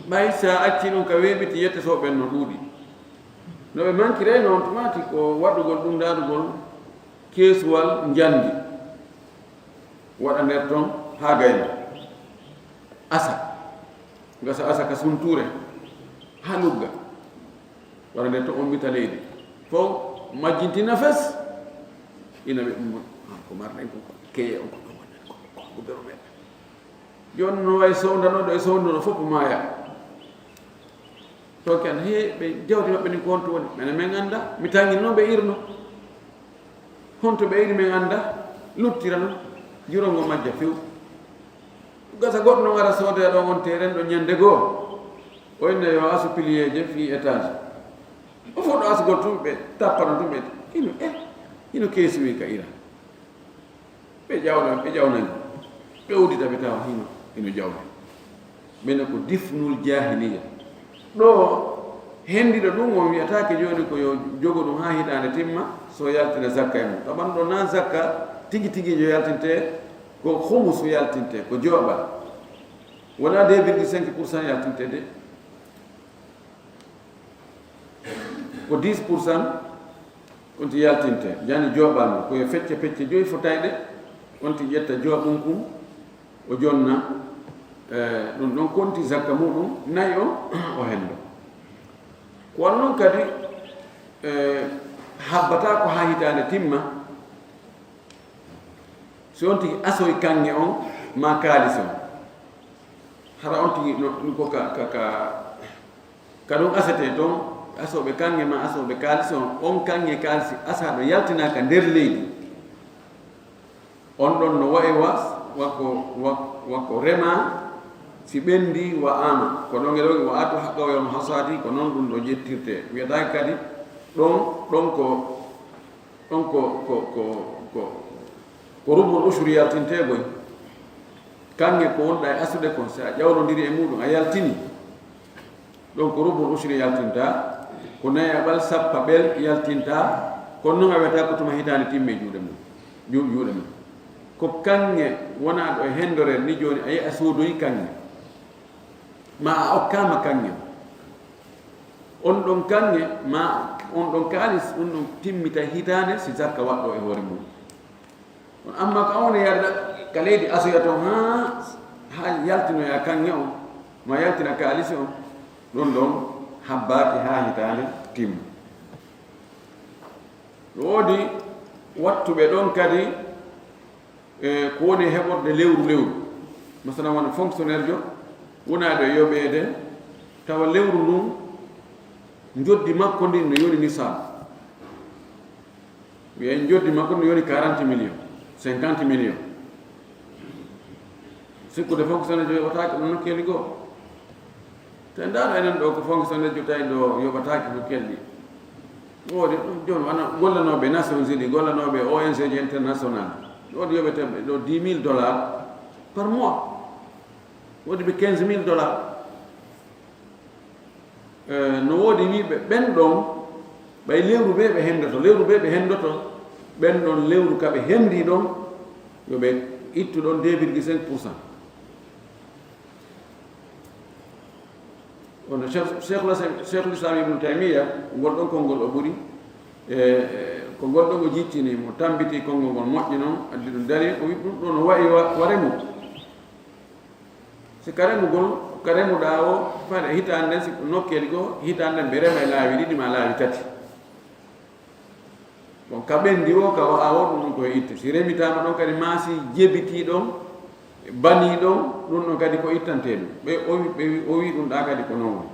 Ɓay sa acci ɗum ka weeɓiti, yette so ɓen no ɗuuɗi. No ɓe mankirayno on tumati ko waɗugol ɗum ndaɗugol keesuwal njandi, waɗa nder ton haa gayna. Asa, gasa asa ka sunture, haa lugga. Waɗa nder ton ommbita leydi. Fow majjintina fes. Ina ɓe ɗum, ah, ko marɗen ko, ko keye on ko ɗum woni, ko, ko, ko bero men. Jooni no wayi sowndanoɗo e sowndano fof maaya. To ken he ɓe jawdi maɓɓe ni ko honto woni? Mene men annda, mi tangi noon ɓe irno. Honto ɓe iri men annda, luttira noon, juro ngo majja few. Gasa goɗɗo noon ara soodaya ɗon on terrain ɗo ñande goo. O inna yo asu piliyeeje fii étage. O fof ɗo asugol tun ɓe tappano tun ɓe. Ino, eh, ino keesi wi ka ira. Ɓe ƴawna, ɓe ƴawna ngu. Ɓe uddita ɓe tawa hino, hino ƴawna. Ɓe ne ko difnul jahiliya. Ɗo hendiɗo ɗum on wiyataake jooni ko yo jogo ɗum haa hitaande timma, so yaltina zakka e mum. Taban ɗo na zakka tigi tigi jo yaltinte, ko khumusu yaltinte, ko joɓa. Wona deux virgule cinq pour cent yaltinte de. Ko dix pour cent on ti yaltinte, jani joɓaama, ko e fecce pecce joyi fotayɗe, on ti ƴetta joɓum kum, o jonna, eh, ɗum ɗon konti zakka muɗum, nayi o, o hendo. Ko wano non kadi, eh, habbata ko haa hitaande timma, si on tigi asoy kanŋe on, ma kaalis on. Hara on tigi no, ɗum ko ka, ka, ka, ka ɗum asete toon, asooɓe kanŋe ma asooɓe kaalisi on, on kanŋe kaalisi asaaɗo yaltinaaka nder leydi. On ɗon no wa'i wa, wakko, wa, wakko rema, si ɓendi wa ama. Ko ɗon e ɗon wa atu haqqahu yawma hasadi, ko noon ɗum ɗo ƴettirte. Wiyataake kadi ɗon, ɗon ko Ɗon ko, ko, ko, ko, ko rubul ushuri yaltintee boy. Kanŋe ko wonɗa e asude kon, si a ƴawrondiri e muɗum, a yaltini. Ɗon ko rubul ushuri yaltinta, ko nayaɓal sappaɓel yaltinta, kono non a wiyata ko tuma hitaande timme juuɗe mum, ju-, juuɗe mum. Ko kanŋe wona ɗo e hendorere ni jooni, a yi'a soodoyi kanŋe. Ma a okkaama kanŋe. On ɗon kanŋe, ma on ɗon kaalis, on ɗon timmita hitaande si zakka waɗɗo e hoore mum. On amma ko on e yarda ka leydi asoya toon haa, haa yaltinoya kanŋe on, ma yaltina kaalisi on, ɗon ɗon habbaaki haa hitaande timma. No woodi wattuɓe ɗon kadi, e, ko woni heɓorde lewru lewru. Masalan, wano fonctionnaire jo, wonaaɗo e yoɓeede, tawa lewru ndun, njoddi makko ndin no yoni nisab. Wiyay njoddi makko no yoni quarante millions, cinquante millions. Sikkude fonctionnaire jo yoɓataake ɗum nokkeeli goo. Te ndaaro enen ɗo ko fonctionnaire jo tawi ɗo yoɓataake ko kelɗi. Woodi ɗum jooni wano gollanooɓe Nations Unies, gollanooɓe O N G ji international. Woodi yoɓeteeɓe ɗo dix mille dollars par mois. Woodi ɓe quinze mille dollars. Eh, no woodi wiiɓe ɓen ɗon, ɓay lewru bee ɓe hendoto, lewru bee ɓe hendoto, ɓen ɗon lewru ka ɓe hendi ɗon, yo ɓe ittu ɗon deux virgule cinq pour cent. Kono Cheikh, Cheikhul Islam, Cheikhul Islam Ibn Taymiya, ngol ɗon konngol o ɓuri, e, ko ngol ɗon o jiccini, mo tambiti konngol ngol moƴƴi non, addi ɗum dalil, o wi ɗum ɗon no wa'i wa-, wa remu. Si ka remugol, Ka remuɗaa o, fare hitaande nden, si nokkeeli goo, hitaande nden ɓe rema e laawi ɗiɗi maa laawi tati. Bon, ka ɓenndi o, ka wa'aa o, ɗum ɗum ko e itte. Si remitaama ɗon kadi, maa si jebitii ɗon, banii ɗon, ɗum ɗon kadi ko ittantee ɗum. Ɓe o wi, ɓe wi, o wi ɗum ɗaa kadi ko non woni.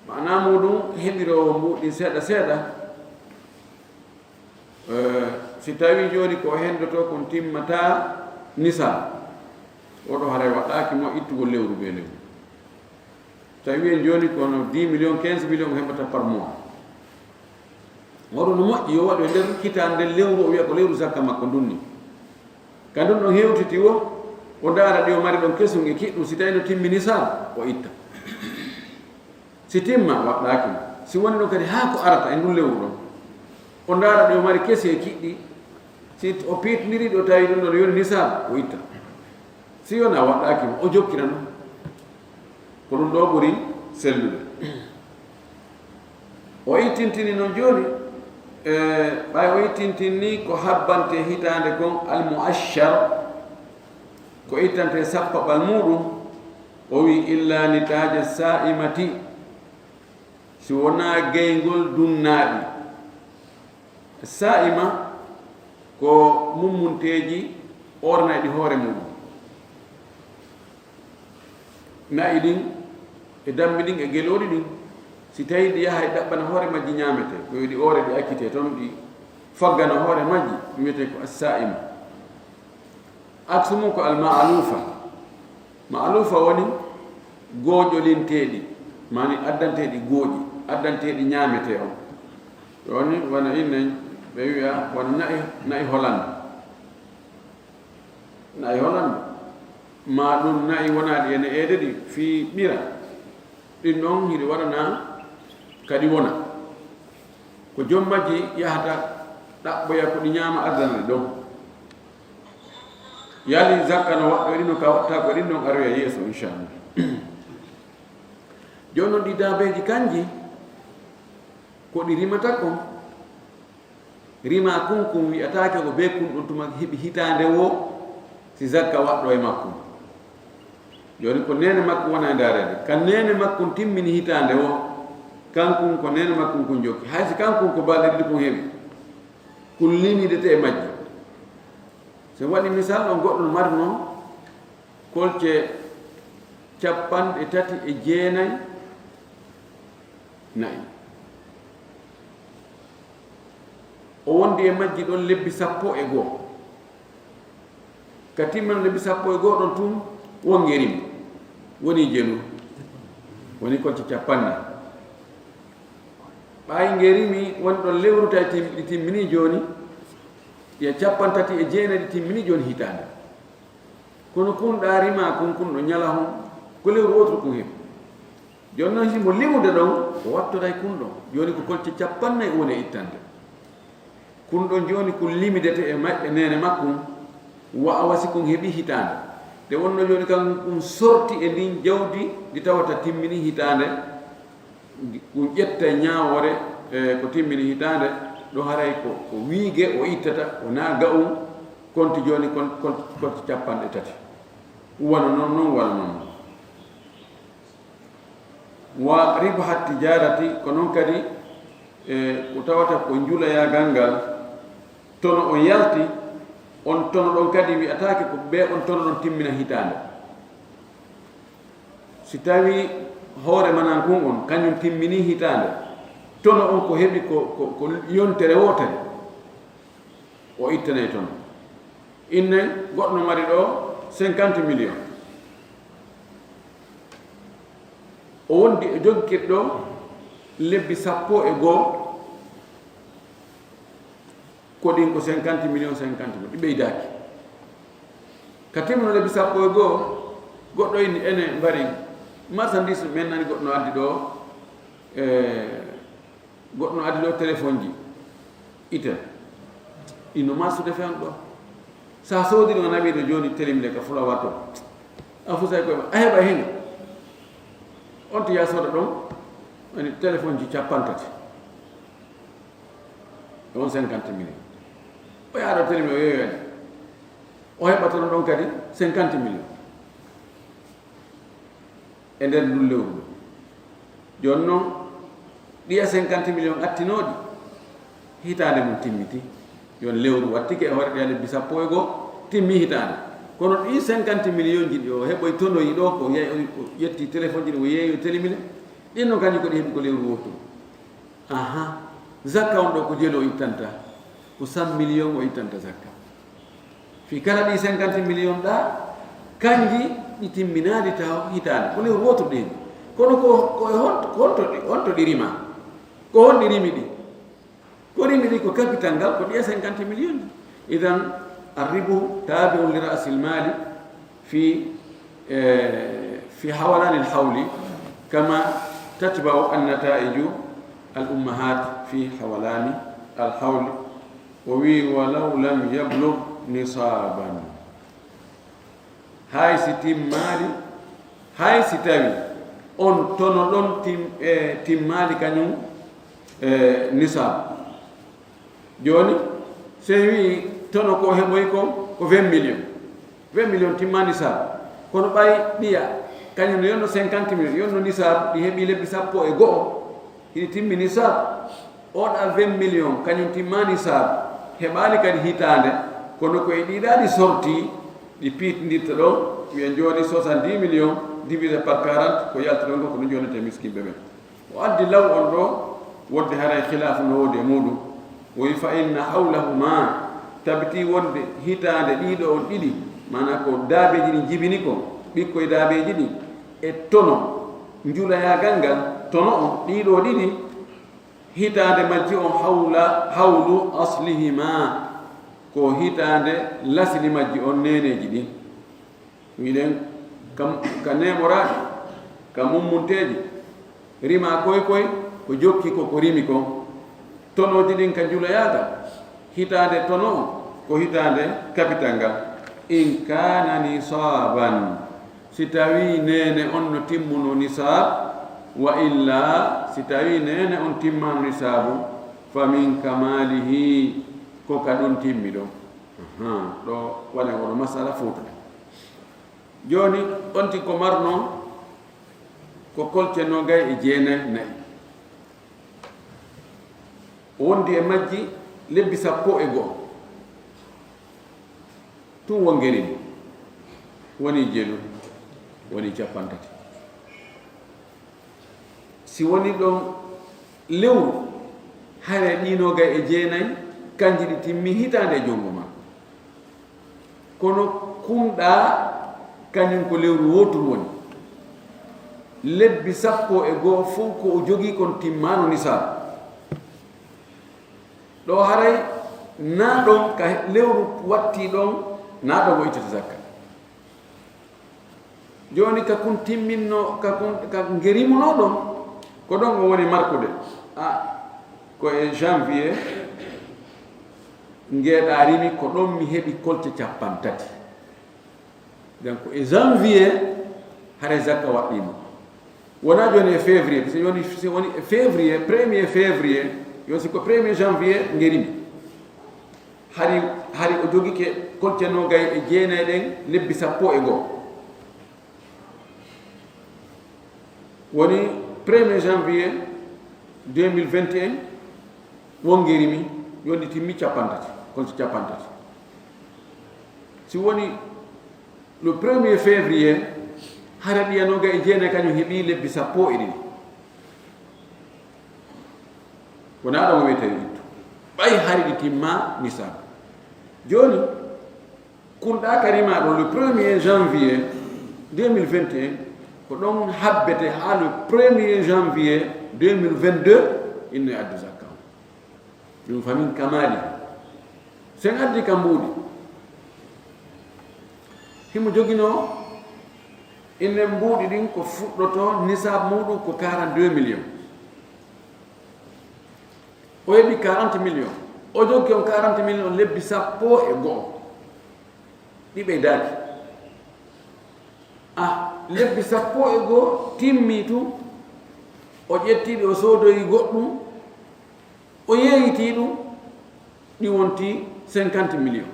Maanaa muuɗum, heɓiroowo mbuuɗi seeɗa seeɗa, eh, si tawii jooni ko o henndotoo kon timmataa nisaab, o ɗo haray waɗɗaaki mo ittugol lewru bee lewru. Tawi en jooni ko no dix millions, quinze millions heɓata par mois. Oɗo no moƴƴi yo waɗu e nder hitaande nden lewru, o wiya ko lewru zakka makko ndun ni. Ka ndun ɗon hewtiti o, o ndaara ɗi o mari ɗon kesun e kiɗɗun, si tawi no timmi nisaab, o itta. Si timma, waɗɗaaki mo. Si woni ɗon kadi haa ko arata e ndun lewru ɗon, o ndaara ɗi o mari kesi e kiɗɗi, si o piitindiri ɗi o tawi ɗun ɗon yoni nisaab, o itta. Si wonaa waɗɗaaki mo, o jokkira non. Ko ɗum ɗoo ɓuri sellude. O ittintini non jooni, e, ɓay o ittintinni ko habbante hitaande kon almu'ashshar, ko ittante sappaɓal muuɗum, o wi illa nitaaja saa'imati, si wonaa geyngol dunnaaɗi. Saa'ima ko mummunteeji ooranayɗi hoore muuɗum. Na'i ɗin e dammi ɗin e gelooɗi ɗin, si tawii ɗi yahay ɗaɓɓana hoore majji ñaametee, ko yo ɗi oore, ɗi accitee ton, ɗi faggana hoore majji, ɗum wiyetee ko assaa'ima. Aksu mum ko alma'aluufa. Ma'aluufa woni gooƴolinteeɗi, maani addanteeɗi gooƴi, addanteeɗi ñaametee on. Ɗoo ni, wano inne ɓe wi'a, wano na'i, na'i Hollande. Na'i Hollande. Maa ɗum na'i wonaaɗi e ne'eede ɗi fii ɓira. Ɗin ɗon hiɗi waɗana kadi wona. Ko jom majji yahata ɗaɓɓoya ko ɗi ñaama, addana ɗi ɗon. Yali zakka no waɗɗoyri no ka waɗta ko ɗin ɗon aroya yeeso, inchallah. Jooni non ɗi daabeeji kanji, ko ɗi rimata kon, rima kun kun wi'ataake ko bee kun ɗon tuma heɓi hitaande woo, si zakka waɗɗo e makkun. Jooni ko neene makkun wona e ndaareede. Ka neene makkun timmini hitaande woo, kankun ko neene makkun kun jokki. Hay si kankun ko balɗe ɗiɗi kun heɓi, kun limidete e majji. Si en waɗi misal, on goɗɗo no mari non kolce capanɗe tati e jeenay na'i. O wondi e majji ɗon lebbi sappo e goo. Ka timman lebbi sappo e goo ɗon tun, won ngeri mi. Woni jenu. Woni kolce capanɗe. Ɓay ngeri mi woni ɗon lewru tawi tim-, ɗi timmini jooni, ya capantati e jeenay ɗi timmini jooni hitaande. Kono kun ɗaari ma kun, kun ɗo ñala hon, ko lewru wooturu kun heɓi. Jooni non, himo limude ɗon, o wattoray kun ɗon. Jooni ko kolce capannay woni e ittande. Kun ɗon jooni kun limidete e maɓɓe neene makkun, wa awa si kun heɓi hitaande. Nde wonno jooni kan kun sorti e ndin jawdi ndi tawata timmini hitaande, kun ƴetta ñaawoore, e, ko timmini hitaande, ɗo haray ko, ko wiige o ittata, o naa ga'un, konti jooni kon, kon, konti capanɗe tati. Wano non, non, wano non. Wa ribha tijarati, ko non kadi, e, ko tawata ko njulayagal ngal, tono on yalti, on tono ɗon kadi wi'ataake ko ɓe on tono ɗon timmina hitaande. Si tawi hoore manan kun on, kañum timmini hitaande, tono on ko heɓi ko, ko, ko yontere wootere, o ittanay tono. Inne goɗɗo mari ɗo cinquante millions. O wondi e jokkirɗo lebbi sappo e goo, ko ɗin ko cinquante millions, cinquante millions, ɗi ɓeydaaki. Ka timmuno lebbi sappo e goo, goɗɗo inni, ene mbari marchandise men nani goɗɗo no addi ɗo, e, goɗɗo no addi ɗo téléphone ji, Itel. Ino marsude fewn ɗo. Sa soodi ɗo nawi ɗo jooni telimde ka fulawa to. A fusay koye ma, a heɓa hen. On to ya sooda ɗon, woni téléphone ji capantati. E on cinquante millions. O yaha ɗo telimde o yeyoyani. O heɓa toon ɗon kadi cinquante millions. e nder ndun lewru ɗun. Jooni non, ɗiya cinquante millions attinooɗi, hitaande mun timmiti. Jooni lewru wattike e hoore ɗiya lebbi sappo e goo, timmi hitaande. Kono ɗii cinquante millions ji ɗi o heɓoyi tonoyi ɗoo, ko yeey-, o ƴetti téléphone ji ɗi, o yeeyi, o telimine, ɗin non kanji ko ɗi heɓi ko lewru wooturu. Aha, zakka on ɗoo ko jelu o ittanta, ko cent millions o ittanta zakka. Fii kala ɗii cinquante millions ɗaa, kanji ɗi timminaali taw hitaande, ko lewru wooturu ɗi heɓi. Kono ko, ko e honto, ko honto ɗi, honto ɗi rima? Ko honɗi rimi ɗi? Ko rimi ɗi ko capital ngal, ko ɗiya cinquante millions ji. Idan, arribu tabi'un li ra'sil mali fi, eh, fi hawlani al-hawli, kama tatba'u an-nata'iju al-ummahat fi hawlani al-hawli. O wi'i, "Walaw lam yablugh nisaban." Hay si timmaali, hay si tawi on tono ɗon tim-, eh, timmaali kañun, eh, nisab. Jooni, si en wi'i tono ko heɓoyi kon, ko vingt millions. Vingt millions timma nisab. Kono ɓay ɗiya, kañun no yonno cinquante millions, yonno nisab, ɗi heɓi lebbi sappo e go'o, hiɗi timmi nisab. Oɗa vingt millions, kañun timma nisab, heɓaali kadi hitaande, kono ko e ɗiɗaɗi sorti, ɗi piitindirta ɗon, wi'en jooni soixante-dix millions divisé par quarante, ko yalti ɗon ko, ko ɗun jonnete miskinɓe ɓen. O addi law on ɗoo, wonde haray khilaafu no woodi e muuɗun. O wi'i, "Fa inna hawlahuma", tabitii wonde hitaande ɗii ɗoo on ɗiɗi, maanaa ko daabeeji ɗin jibini kon, ɓikkoy daabeeji ɗin, e tono, njulayaagal ngal, tono on, ɗii ɗoo ɗiɗi, hitaande majji on hawla, hawlu aslihima, ko hitaande lasli majji on neeneeji ɗin. Wi'en kam, ka neeɓoraaɗi, ka mummunteeji, rima koy koy, ko jokki ko, ko rimi kon. Tonooji ɗin ka njuloyaagal, hitaande tono on, ko hitaande kapital ngal. In kaana nisaaban, si tawii neene on no timmuno nisaab, wa illaa, si tawii neene on timmaano nisaabu, fa min kamaalihi, ko ka ɗun timmi ɗon. Ahan, ɗoo waɗen oɗo masala fowtude. Jooni, on tigi ko marno ko kolce noogay e jeenay na'i. O wondi e majji lebbi sappo e go'o. Tun wongeri ni. Woni jelu, woni cappanɗe tati. Si woni ɗon lewru, haray ɗii noogay e jeenay, kanji ɗi timmi hitaande e junngo maa. Kono kunɗaa, kañun ko lewru wooturu woni. Lebbi sappo e go'o fow ko o jogii kon timmaano nisaab. Ɗoo haray naa ɗon ka lewru wattii ɗon, naa ɗon o ittata zakka. Jooni ka kun timminno, ka kun, ka ngerimunoo ɗon, ko ɗon o woni markude. A, ko e janvier ngeeɗaa rimi, ko ɗon mi heɓi kolce cappanɗe tati. Donc e janvier haray zakka waɗɗiima. Wonaa jooni e février, si woni, si woni e février, premier février, yo si ko premier janvier ngerimi. Hari, hari o jogike kolce noogay e jeenay ɗen lebbi sappo e go'o. Woni premier janvier deux mille vingt et un, wongerimi, yonde timmi cappanɗe tati, kolce cappanɗe tati. Si woni le premier février, hara ɗiya noogay e jeenay kañun heɓi lebbi sappo e ɗiɗi. Wonaa ɗon o wiyetee yo ittu. Ɓay hari ɗi timma nisaab. Jooni, kunɗaa ka rimaa ɗon le premier janvier deux mille vingt et un, ko ɗon habbete haa le premier janvier deux mille vingt-deux, inno e addu zakka on. Ɗun fa min kamaali. Si en addii ka mbuuɗi, himo joginoo, innen mbuuɗi ɗin ko fuɗɗotoo nisaab muuɗun ko quarante-deux millions. O heɓi quarante millions. O jogii on quarante millions lebbi sappo e go'o. Ɗi ɓeydaaki. A, lebbi sappo e go'o timmii tun, o ƴettii ɗi, o soodoyi goɗɗun, o yeeyitii ɗun, ɗi wonti cinquante millions.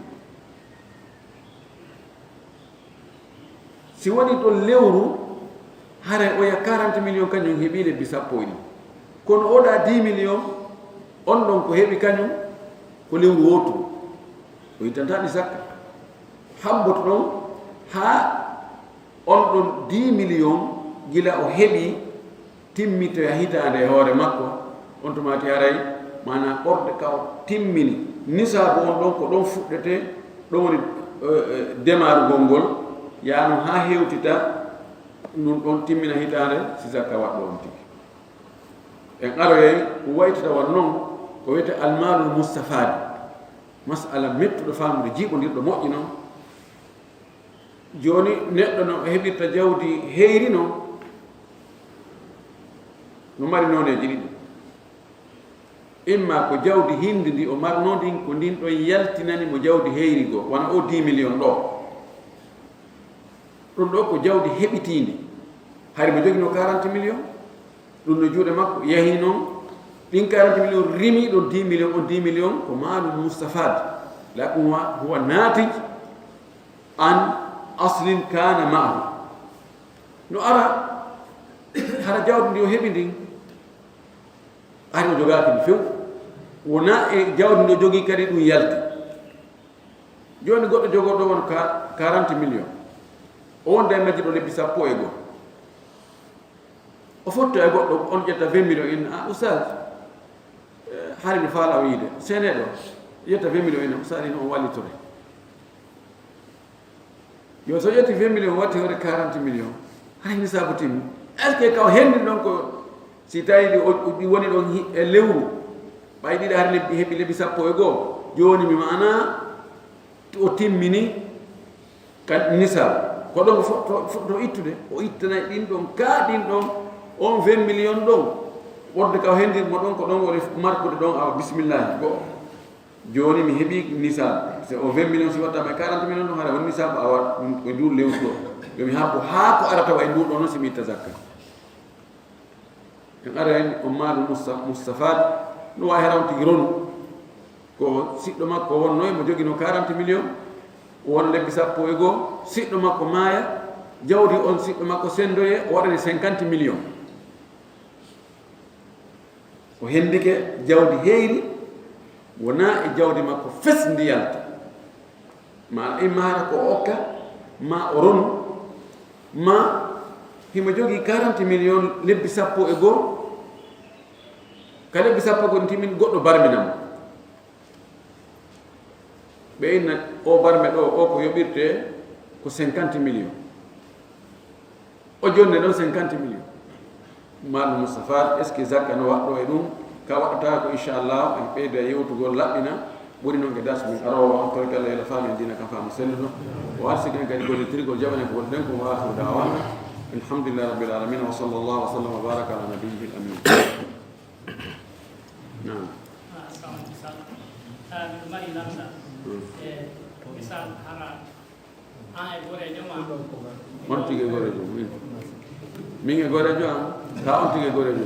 Si woni ɗon lewru, Haray oya quarante millions kañum heɓi lebbi sappo e ɗiɗi. Kono oɗa dix millions, on ɗon ko heɓi kañum ko lewru wootu. O ittantaa ɗi zakka. Hamboto ɗon haa on ɗon dix millions gila o heɓi timmitoya hitaande e hoore makko, on tumaati haray, maanaa ɓorde ka o timmini. Nisaabu on ɗon ko ɗon fuɗɗete, ɗon woni, eh, eh, demarugol ngol, yaa non haa hewtita, ɗum ɗon timmina hitaande, si zakka waɗɗo on tigi. En aroyay ko waytata wan non, ko wiyetee almaalul mustafaad. Masala mettuɗo faamude, jiiɓondirɗo, moƴƴi non. Jooni, neɗɗo no heɓirta jawdi heyri non, no mari nooneeji ɗiɗi. Imma ko jawdi hindi ndi o marnoo ndin, ko ndin ɗon yaltinani mo jawdi heyri goo, wano o dix millions ɗoo. Ɗum ɗoo ko jawdi heɓitiindi. Hari mo joginoo quarante millions, ɗum no juuɗe makko, yahi non, ɗin quarante millions rimi ɗon dix millions, on dix millions ko maalu mustafaad. Lakin huwa, huwa natij an aslin kana ma'ahu. No ara, hara jawdi ndi o heɓi ndin, ari o jogaaki ndi few. Wona e jawdi ndi o jogii kadi ɗum yalti. Jooni goɗɗo jogorɗo on ka quarante millions. O wonda e majji ɗo lebbi sappo e goo. O fotto e goɗɗo, on ƴetta vingt millions, inna, "Ah, Oustaz, eh, hari mi faala o yiide. Sene ɗo, ƴetta vingt millions, inna, Oustaz, ino on wallitore." Yo, so ƴetti vingt millions, watti hoore quarante millions. Hay nisaabu timmi. Est-ce que kaw henndi ɗon ko, si tawi ɗi o-, ɗi woni ɗon hi-, e lewru, ɓay ɗiɗa hari lebbi, heɓi lebbi sappo e goo. Jooni mi maana, o timmini ka nisaabu. Ko ɗon o fo-, to, fo-, to ittude, o ittanay ɗin ɗon, ka ɗin ɗon, on vingt millions ɗon. Wonde kaw henndi mo ɗon, ko ɗon woni markude ɗon, awa, bismillahi, go'o. Jooni mi heɓii nisaab, c'est au vingt millions, si wattaama e quarante millions ɗum, hara woni nisaab, awa ɗum ko nduun lewru ɗoo. Yo mi habbo haa ko arata wa e nduun ɗoo noon, si mi itta zakka. En ara en, on maalu musta-, mustafaad, no waawi hara on tigi ronu. Ko siɗɗo makko wonnoo e mo joginoo quarante millions, o wona lebbi sappo e goo, siɗɗo makko maaya, jawdi on siɗɗo makko senndoyee, o waɗani cinquante millions. O hendike jawdi heyri, wonaa e jawdi makko fes ndi yalta. Ma imma hara ko o okka, ma o ronu, ma himo jogii quarante millions lebbi sappo e goo. Ka lebbi sappo e goo timmin goɗɗo barmina mo. Ɓe inna o barme ɗoo, o ko yoɓirtee ko cinquante millions. O jonne ɗon cinquante millions. Maalu Mustapha, est-ce que zakka no waɗɗoo e ɗum? Ka waɗata ko, inchallah, en ɓeyda yewtugol, laɓɓina. Ɓuri noon e darsu min aroowo on, torgal Allah yo Allah faamin diina kan faamu selluɗo. O arsiken kadi gollitirgol jaɓane ko wonɗen ko. Wa akhiru da'wana alhamdulillahi rabbil alamin. Wa sallallahu wa sallam wa baraka ala nabiyyihil amin. Naam. Ah, assalamu alaikum. Ah, miɗo mari lamɗam. Hmm. E misal, hara an e goreejo ma. On tigi e goreejo, min. Min e goreejo am, ka on tigi e goreejo.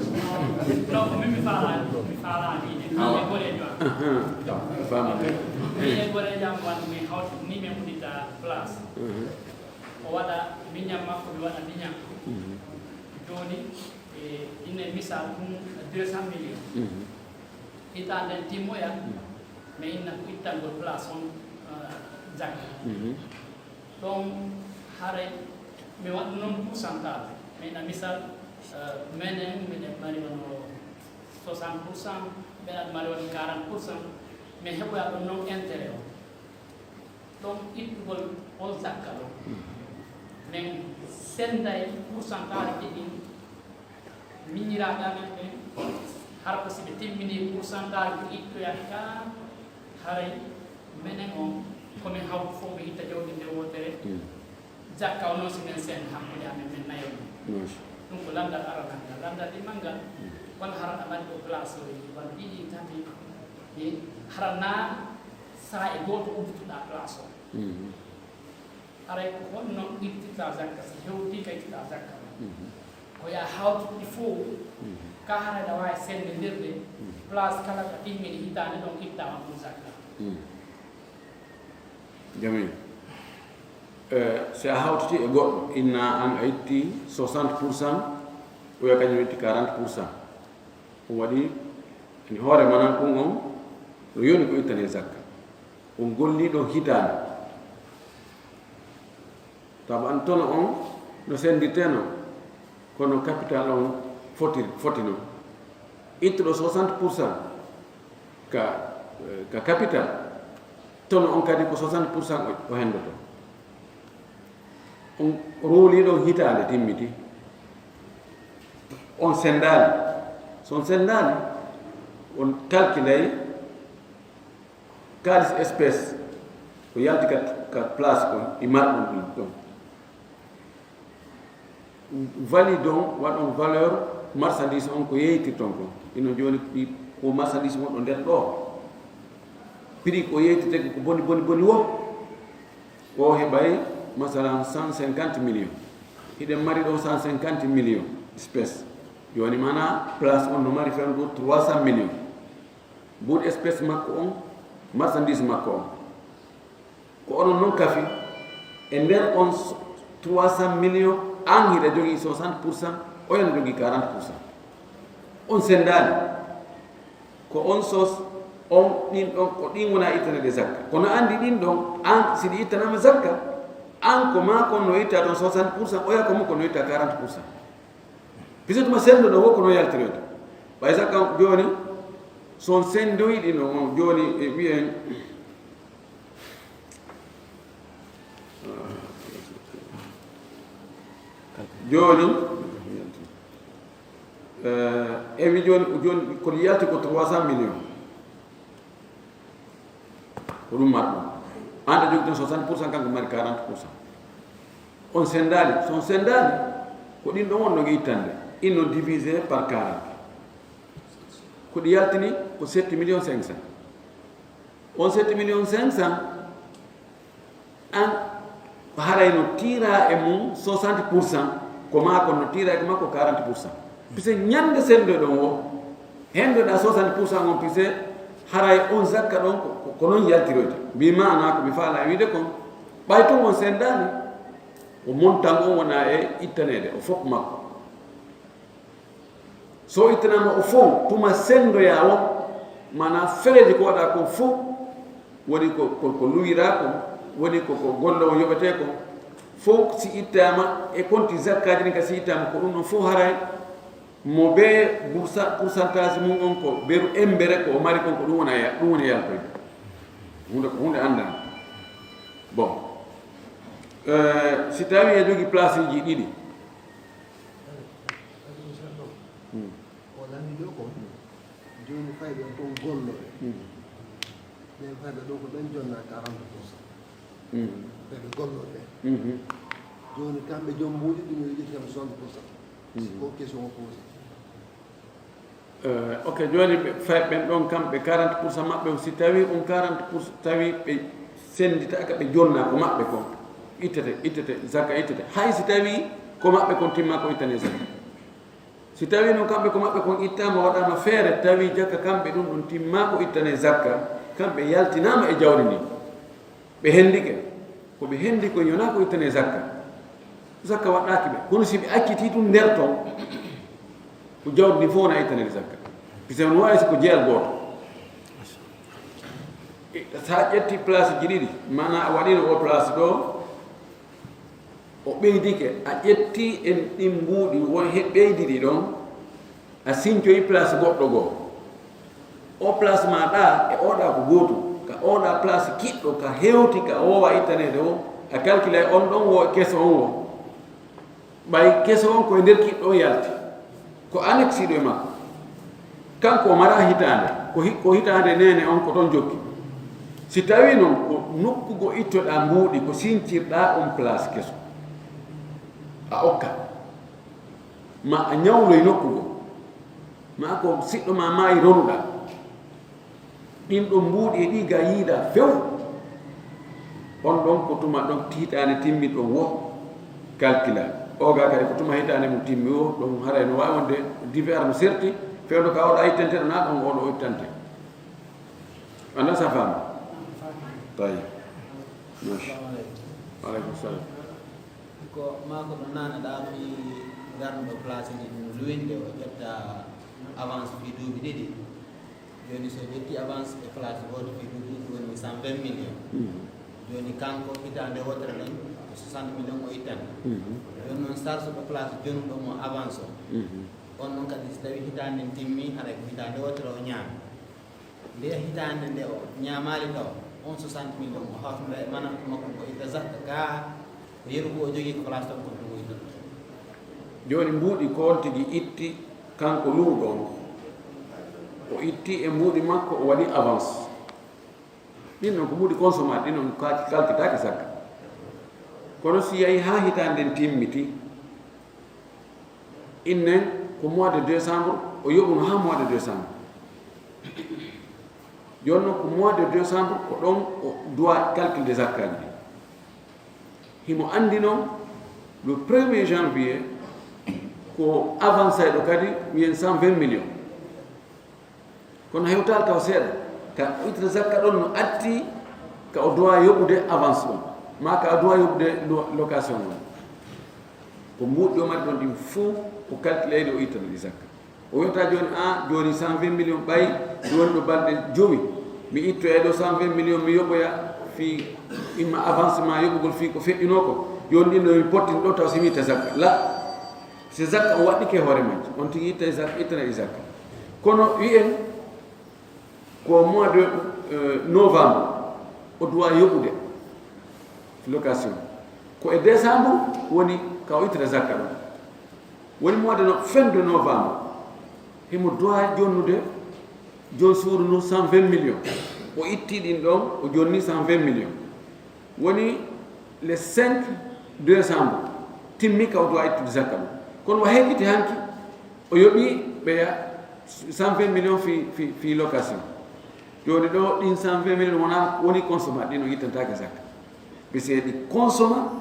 Non, ko min mi faala, mi faala ni ne. Min e goreejo am. Ahan, mi faama. Min e goreejo am, wan min hawti ni, min uddita place. Mhm. O waɗa miñan makko, mi waɗa miñan. Mhm. Jooni, e, ine misal ɗum deux cent millions. Mhm. Hitaande nden timmoya, mhm, mi inna ko ittangol place on, eh, jaggi. Mhm. Ɗon haray mi waɗa noon pourcentage. Mi inna misal, eh, menen, miɗen mari wano soixante pour cent, ɓen aɗa mari wano quarante pour cent. Mi heɓoya ɗon noon intérêt o. Ɗon ittugol on zakka ɗon. Min sennday pourcentage ji ɗin miñiraaɓe amen ɓen, hara ko si ɓe timminii pourcentage ji ittoyat ka, haray menen on, ko min hawtu fof ɓe itta jawdi nde wootere. Mm. Zakka o noon si min sennda hakkunde amen, min nayo ɗum. Ɗum ko lanndal aranal ngal. Lanndal ɗimmal ngal, mm, kono hara aɗa mari ɗo place o, wano ɗiɗi, tati, e hara naa Saha e gooto udditoɗaa place o. Mhm. Haray ko honno ittirtaa zakka, si hewtii ka ittirtaa zakka ma? Mhm. Ko yaa hawtuɗi fof, mhm, ka hara aɗa waawi senndindirde, mhm, place kala ka timmini hitaande ɗon ittaama ɗum zakka. Mhm. Jamil. Eh, si a hawtiti e goɗɗo, inna an a itti soixante pour cent, oya kañum itti quarante pour cent. Ɗum waɗi, ani hoore manan ɗum on, no yoni ko ittane zakka. On golli ɗon hitaande. Tawa an tono on, no sendirteno, kono capital on foti, foti non. Ittuɗo soixante pour cent ka, eh, ka capital, tono on kadi ko soixante pour cent o, o hendoto. On ruuli ɗon hitaande timmiti. On sendaali. So on sendaali, on calculay kaalis espèce ko yalti ka, ka place ko e marɗon ɗin ɗon. Valide on, waɗon valeur marchandise on ko yeytirton ko. Ino jooni ɗi, ko marchandise wonɗo nder ɗo. Prix ko yeytirte ko boni, boni, boni wo. O heɓay, masalan, cent cinquante millions. Hiɗen mari ɗo cent cinquante millions espèce. Jooni mana place on no mari fen ɗo trois cent millions. Buuɗi espèce makko on, marchandise makko on. Ko onon non kafi, e nder on trois cent millions, an hiɗa jogii soixante pour cent, oya no jogii quarante pour cent. On sendaali. Ko on sos, on ɗin ɗon, ko ɗin wona ittanede zakka. Kono andi ɗin ɗon, an si ɗi ittanama zakka, an ko ma kon no itta ton soixante pour cent, oya ko mo kon no itta quarante pour cent. Puisque tuma sendo ɗo wo ko no yaltiroyta. Ɓay zakka jooni, so on sendoyi ɗin on, on jooni e wiyen, jooni, eh, e wi jooni, jooni ko yalti ko trois cent millions. Ko ɗum marɗum. An a jogii ton soixante pour cent, kanko mari quarante pour cent. On sendaali, so on sendaali, ko ɗin ɗon wonno ittande. Inno divisé par quarante. Ko ɗi yaltini ko sept millions cinq cent. On sept millions cinq cent, an haray no tiira e mum soixante pour cent, ko ma kon no tiira e ko makko quarante pour cent. Puisque ñande sendoɗon o, hendoɗa soixante pour cent on, puisque haray on zakka ɗon ko, ko, ko non yaltiroyta. Mbi maana ko mi faala wiide kon, ɓay tun on sendaali, o montant on wona e ittanede, o fof makko. So ittanama o fof, tuma sendoya o, mana fereji ko waɗa kon fof, woni ko, ko, ko luwira kon, woni ko, ko golle o yoɓete kon, fof si ittama e konti zakkaji ɗin ka si ittama, ko ɗum ɗon fof haray mo be poursa-, pourcentage mum on ko beru embere ko o mari kon, ko ɗum woni a ya-, ɗum woni yaltoyde. Hunde, ko hunde andama. Bon. Eh, si tawi e jogi place ji ɗiɗi. Hmm. O lanni ɗo ko jooni fayɓe kon golloɓe. Hmm. Ɓen fayɓe ɗo ko ɓen jonna quarante pour cent. Hmm. Ɓe ɓe golloɓe. Mhm. Jooni kamɓe joom mbuuɗi ɗum yo ƴetti kam soixante pour cent. Mhm. Si ko question o posé. Eh, ok, jooni ɓe fay ɓen ɗon kamɓe quarante pour cent maɓɓe, si tawi on quarante pour cent tawi ɓe senditaka ɓe jonna ko maɓɓe kon. Ittete, ittete, zakka ittete. Hay si tawi ko maɓɓe kon timma ko ittane zakka. Si tawi non kamɓe ko maɓɓe kon ittama waɗama feere, tawi jakka kamɓe ɗum ɗum timma ko ittane zakka, kamɓe yaltinama e jawdi ndi. Ɓe hendike. Ko ɓe hendi ko yona ko ittane zakka. Zakka waɗɗaki ɓe. Kono si ɓe acciti ɗum nder ton, ko jawdi ndi fof wona ittane zakka. Puisque no wawi si ko jeyal gooto. E, sa ƴetti place ji ɗiɗi, mana a waɗino o place ɗo, o ɓeydike, a ƴetti en ɗin mbuuɗi, won he ɓeydi ɗi ɗon, a sincoyi place goɗɗo goo. O place ma ɗa e oɗa ko gootum, ka oɗa place kiɗɗo, ka hewti, ka wowa ittanede o, a calculay on ɗon wo keso on wo. Ɓay keso on ko e nder kiɗɗo on yalti. Ko annexe ɗo e makko. Kanko o mara hitaande, ko hi-, ko hitaande nene on ko ton jokki. Si tawi non ko nokku go ittoɗa mbuuɗi, ko sincirɗa on place keso. A okka. Ma a ñawloy nokku go. Ma ko siɗɗo ma maayi ronuɗa. Ɗin ɗon mbuuɗi e ɗi ga yiida few. On ɗon ko tuma ɗon hitaande timmi ɗon wo calcula. O ga kadi ko tuma hitaande mum timmi wo, ɗon haray no wawi wonde divers no serti, fewndo ka oɗo a ittante ɗo na ɗon oɗo o ittante. Anda sa faama? Tawi. Macha. Waaleykum salam. Ko maa ko ɗo naane ɗa fi garnuɗo place ji ɗum luwinde o ƴetta avance fi duuɓi ɗiɗi. Jooni so ƴetti avance e place gooto fi duuɓi ɗiɗi woni cent vingt millions. Jooni kanko hitaande wootere ɗon ko soixante millions o ittani. Jooni noon sarsuɗo place jonuɗo mo avance o, on noon kadi so tawi hitaande n timmi haray ko hitaande wootere o ñaami. Nde hitaande nde o ñaamaali taw on soixante millions o hawtunda e mana makko o itta zakka ga ko yeru ko o jogii ko place ton ko ɗum o itta. Jooni mbuuɗi ko on tigi itti kanko luuɗo on, o itti e mbuuɗi makko o waɗi avance. Ɗin noon ko mbuuɗi consommaaɗi, ɗin noon ka- kalkitaake zakka. Kono si yahi haa hitaande nden timmiti, innen ko mois de décembre o yoɓuno haa mois de décembre. Jooni noon ko mois de décembre ko ɗon o doit calcul de zakkaaji ɗi. Himo anndi noon le premier janvier ko avancayɗo kadi wiyen cent vingt millions. Kono hewtaali taw seeɗa ka o ittata zakka ɗon no atti ka o doit yoɓude avance on ma ka o doit yoɓude lo- location on. Ko mbuuɗi o mari ɗon ɗin fof o calculeyde o ittana ɗi zakka. O wiyata jooni a jooni cent vingt millions ɓay ɗi woni ɗo balɗe jowi mi ittoya ɗo cent vingt millions mi yoɓoya fii imma avancement yoɓugol fii ko feƴƴunoo ko. Jooni ɗin no mi pottini ɗo taw si mi itta zakka la. Si zakka o waɗɗike hoore majji on tigi itta zakka ittana ɗi zakka. Kono wiyen ko mois de novembre o doit yoɓude location. Ko e décembre woni ka o ittata zakka ɗon. Woni mois de no- fin de novembre himo doit jonnude jon suudu ndu cent vingt millions. O itti ɗin ɗon o jonni cent vingt millions. Woni le cinq décembre timmi ka o doit ittude zakka ɗum. Kono o hekkiti hanki o yoɓi ɓeya cent vingt millions fi, fi, fi location. Jooni ɗo ɗin cent vingt millions wona woni consommat ɗin o ittantake zakka. Ɓe seeɗi consomma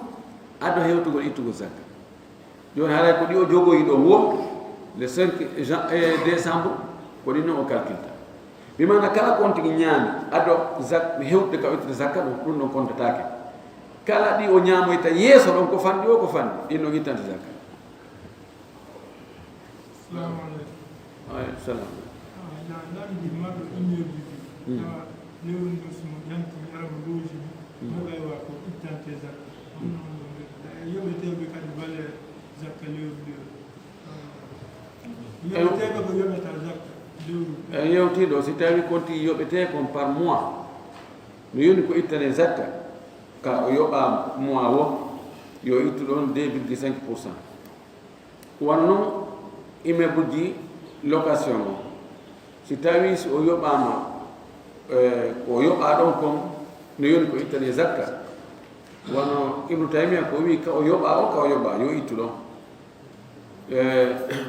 ado hewtugol ittugol zakka. Jooni haray ko ɗi o jogoyi ɗo wo le cinq jan e décembre ko ɗin non o calculta. Bi maana kala kon tigi ñaami ado zak hewtude ka ittata zakka ɗum ɗum ɗon kontatake. Kala ɗi o ñaamoyta yeeso ɗon ko fanɗi o ko fanɗi ɗin ɗon ittanta zakka. Salamu aleykum. Aleykum salam. Na lamdi maɗo immeuble ji tawa lewru ndu simo ƴanti arama looji mo ɓaywa ko ittante zakka. Yoɓeteɓe kadi bale zakka lewru lewru. Yoɓeteɓe ko yoɓeta zakka lewru. En yewtiɗo si tawi konti yoɓete kon par mois no yoni ko ittane zakka ka o yoɓa mois wo yo ittu ɗon deux virgule cinq pour cent. Wano non immeuble ji location o si tawi si o yoɓama ko yoɓa ɗon kon no yoni ko ittane zakka. Wano ibnu taymiya ko wi ka o yoɓa o ka o yoɓa yo ittu ɗon.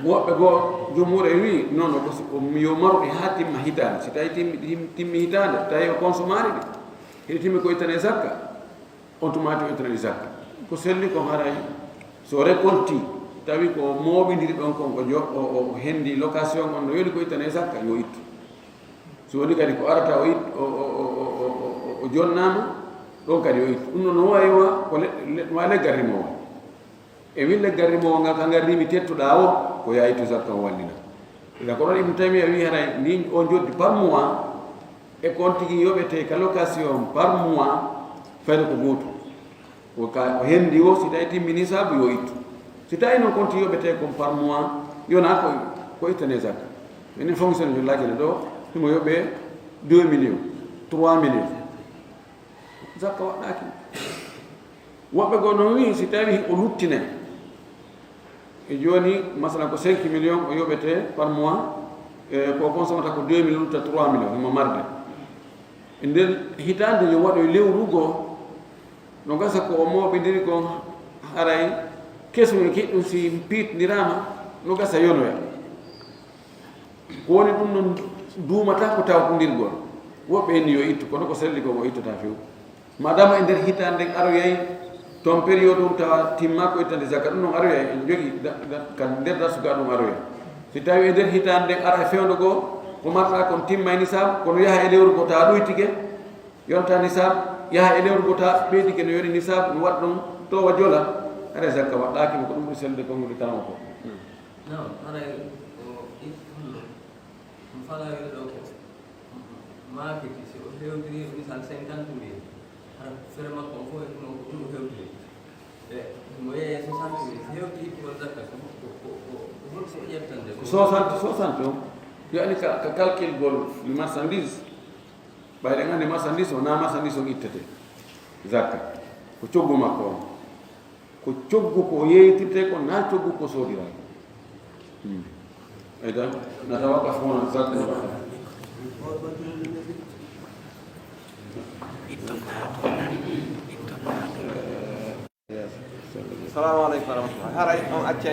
Woɓɓe goo jumhur e wi non no ko yo maruɗi ha timma hitande si tawi timmi hitande tawi o consomari ɗi hiɗi timmi ko ittane zakka. On tuma to ittana ɗi zakka ko selli kon haray. So récolte tawi ko mooɓidiri ɗon kon o jo o hendi location on no yoni ko ittana e zakka yo ittu. So woni kadi ko arata o it o jonnama ɗon kadi yo ittu ɗum no no wawi wa ko wa leggal rimowo. E wi leggal rimowo ngal ka ngal rimi tettuɗa o ko ya ittu zakka o wallina. Ila ko ɗon ibnu taymiya wi haray ndin o joddi par mois e kon tigi yoɓete ka location par mois. Fayde ko gootu o ka o hendi o si tawi timmi nisabu yo ittu. Si tawi noon kon ti yoɓete kon par mois yona ko ko ittane zakka. Minen fonctionne jo lajene ɗo himo yoɓe deux millions trois millions. Zakka waɗɗaki. Woɓɓe goo noon wi si tawi o luttinay e jooni masalan ko cinq millions o yoɓete par mois e ko consommata ko deux millions lutta trois millions himo marde. E nder hitande yo waɗoy lewru goo no gasa ko o mooɓidiri kon haray kesum e kiɗɗum si piitndirama no gasa yonoya. Ko woni ɗum non duumata ko tawtondirgol. Woɓɓe inni yo ittu kono ko selli ko o ittata few. Madama e nder hitande nden aroyay ton période um tawa timma ko ittande zakka ɗum non aroyay en jogi ka nder darsuga ɗum aroyay. Si tawi e nder hitande nden ara e fewndo goo ko marɗa kon timmay nisab kono yaha e lewru goo tawa ɗuytike yonta nisab. Yaha e lewru gota, ɓeydike no yoni nisab, no waɗa ɗum towa jola, haray zakka waɗɗaaki mo, ko ɗum ɓuri sellude konguɗi kala mo fof. Naam, haray o itti honno mo fala wiɗo ɗo ko maakiti, si o hewtiri misal cinquante mille, hara fere makko o fof e ɗum o ko ɗum o hewtiri. E mo yeeye soixante mille, si hewti ittugol zakka, ko ko ko ko holko o ƴettande? Ko soixante, soixante o, yani ka, ka calcul gol marchandise. Ɓayde ngandi marchandise o, na marchandise on ittete zakka. Ko coggu makko on. Ko coggu ko yeeytirte ko, na coggu ko soodira ko. Ayda, na tawa ka fona zakka. Salamu aleykum wa rahmatullah. Haray on acca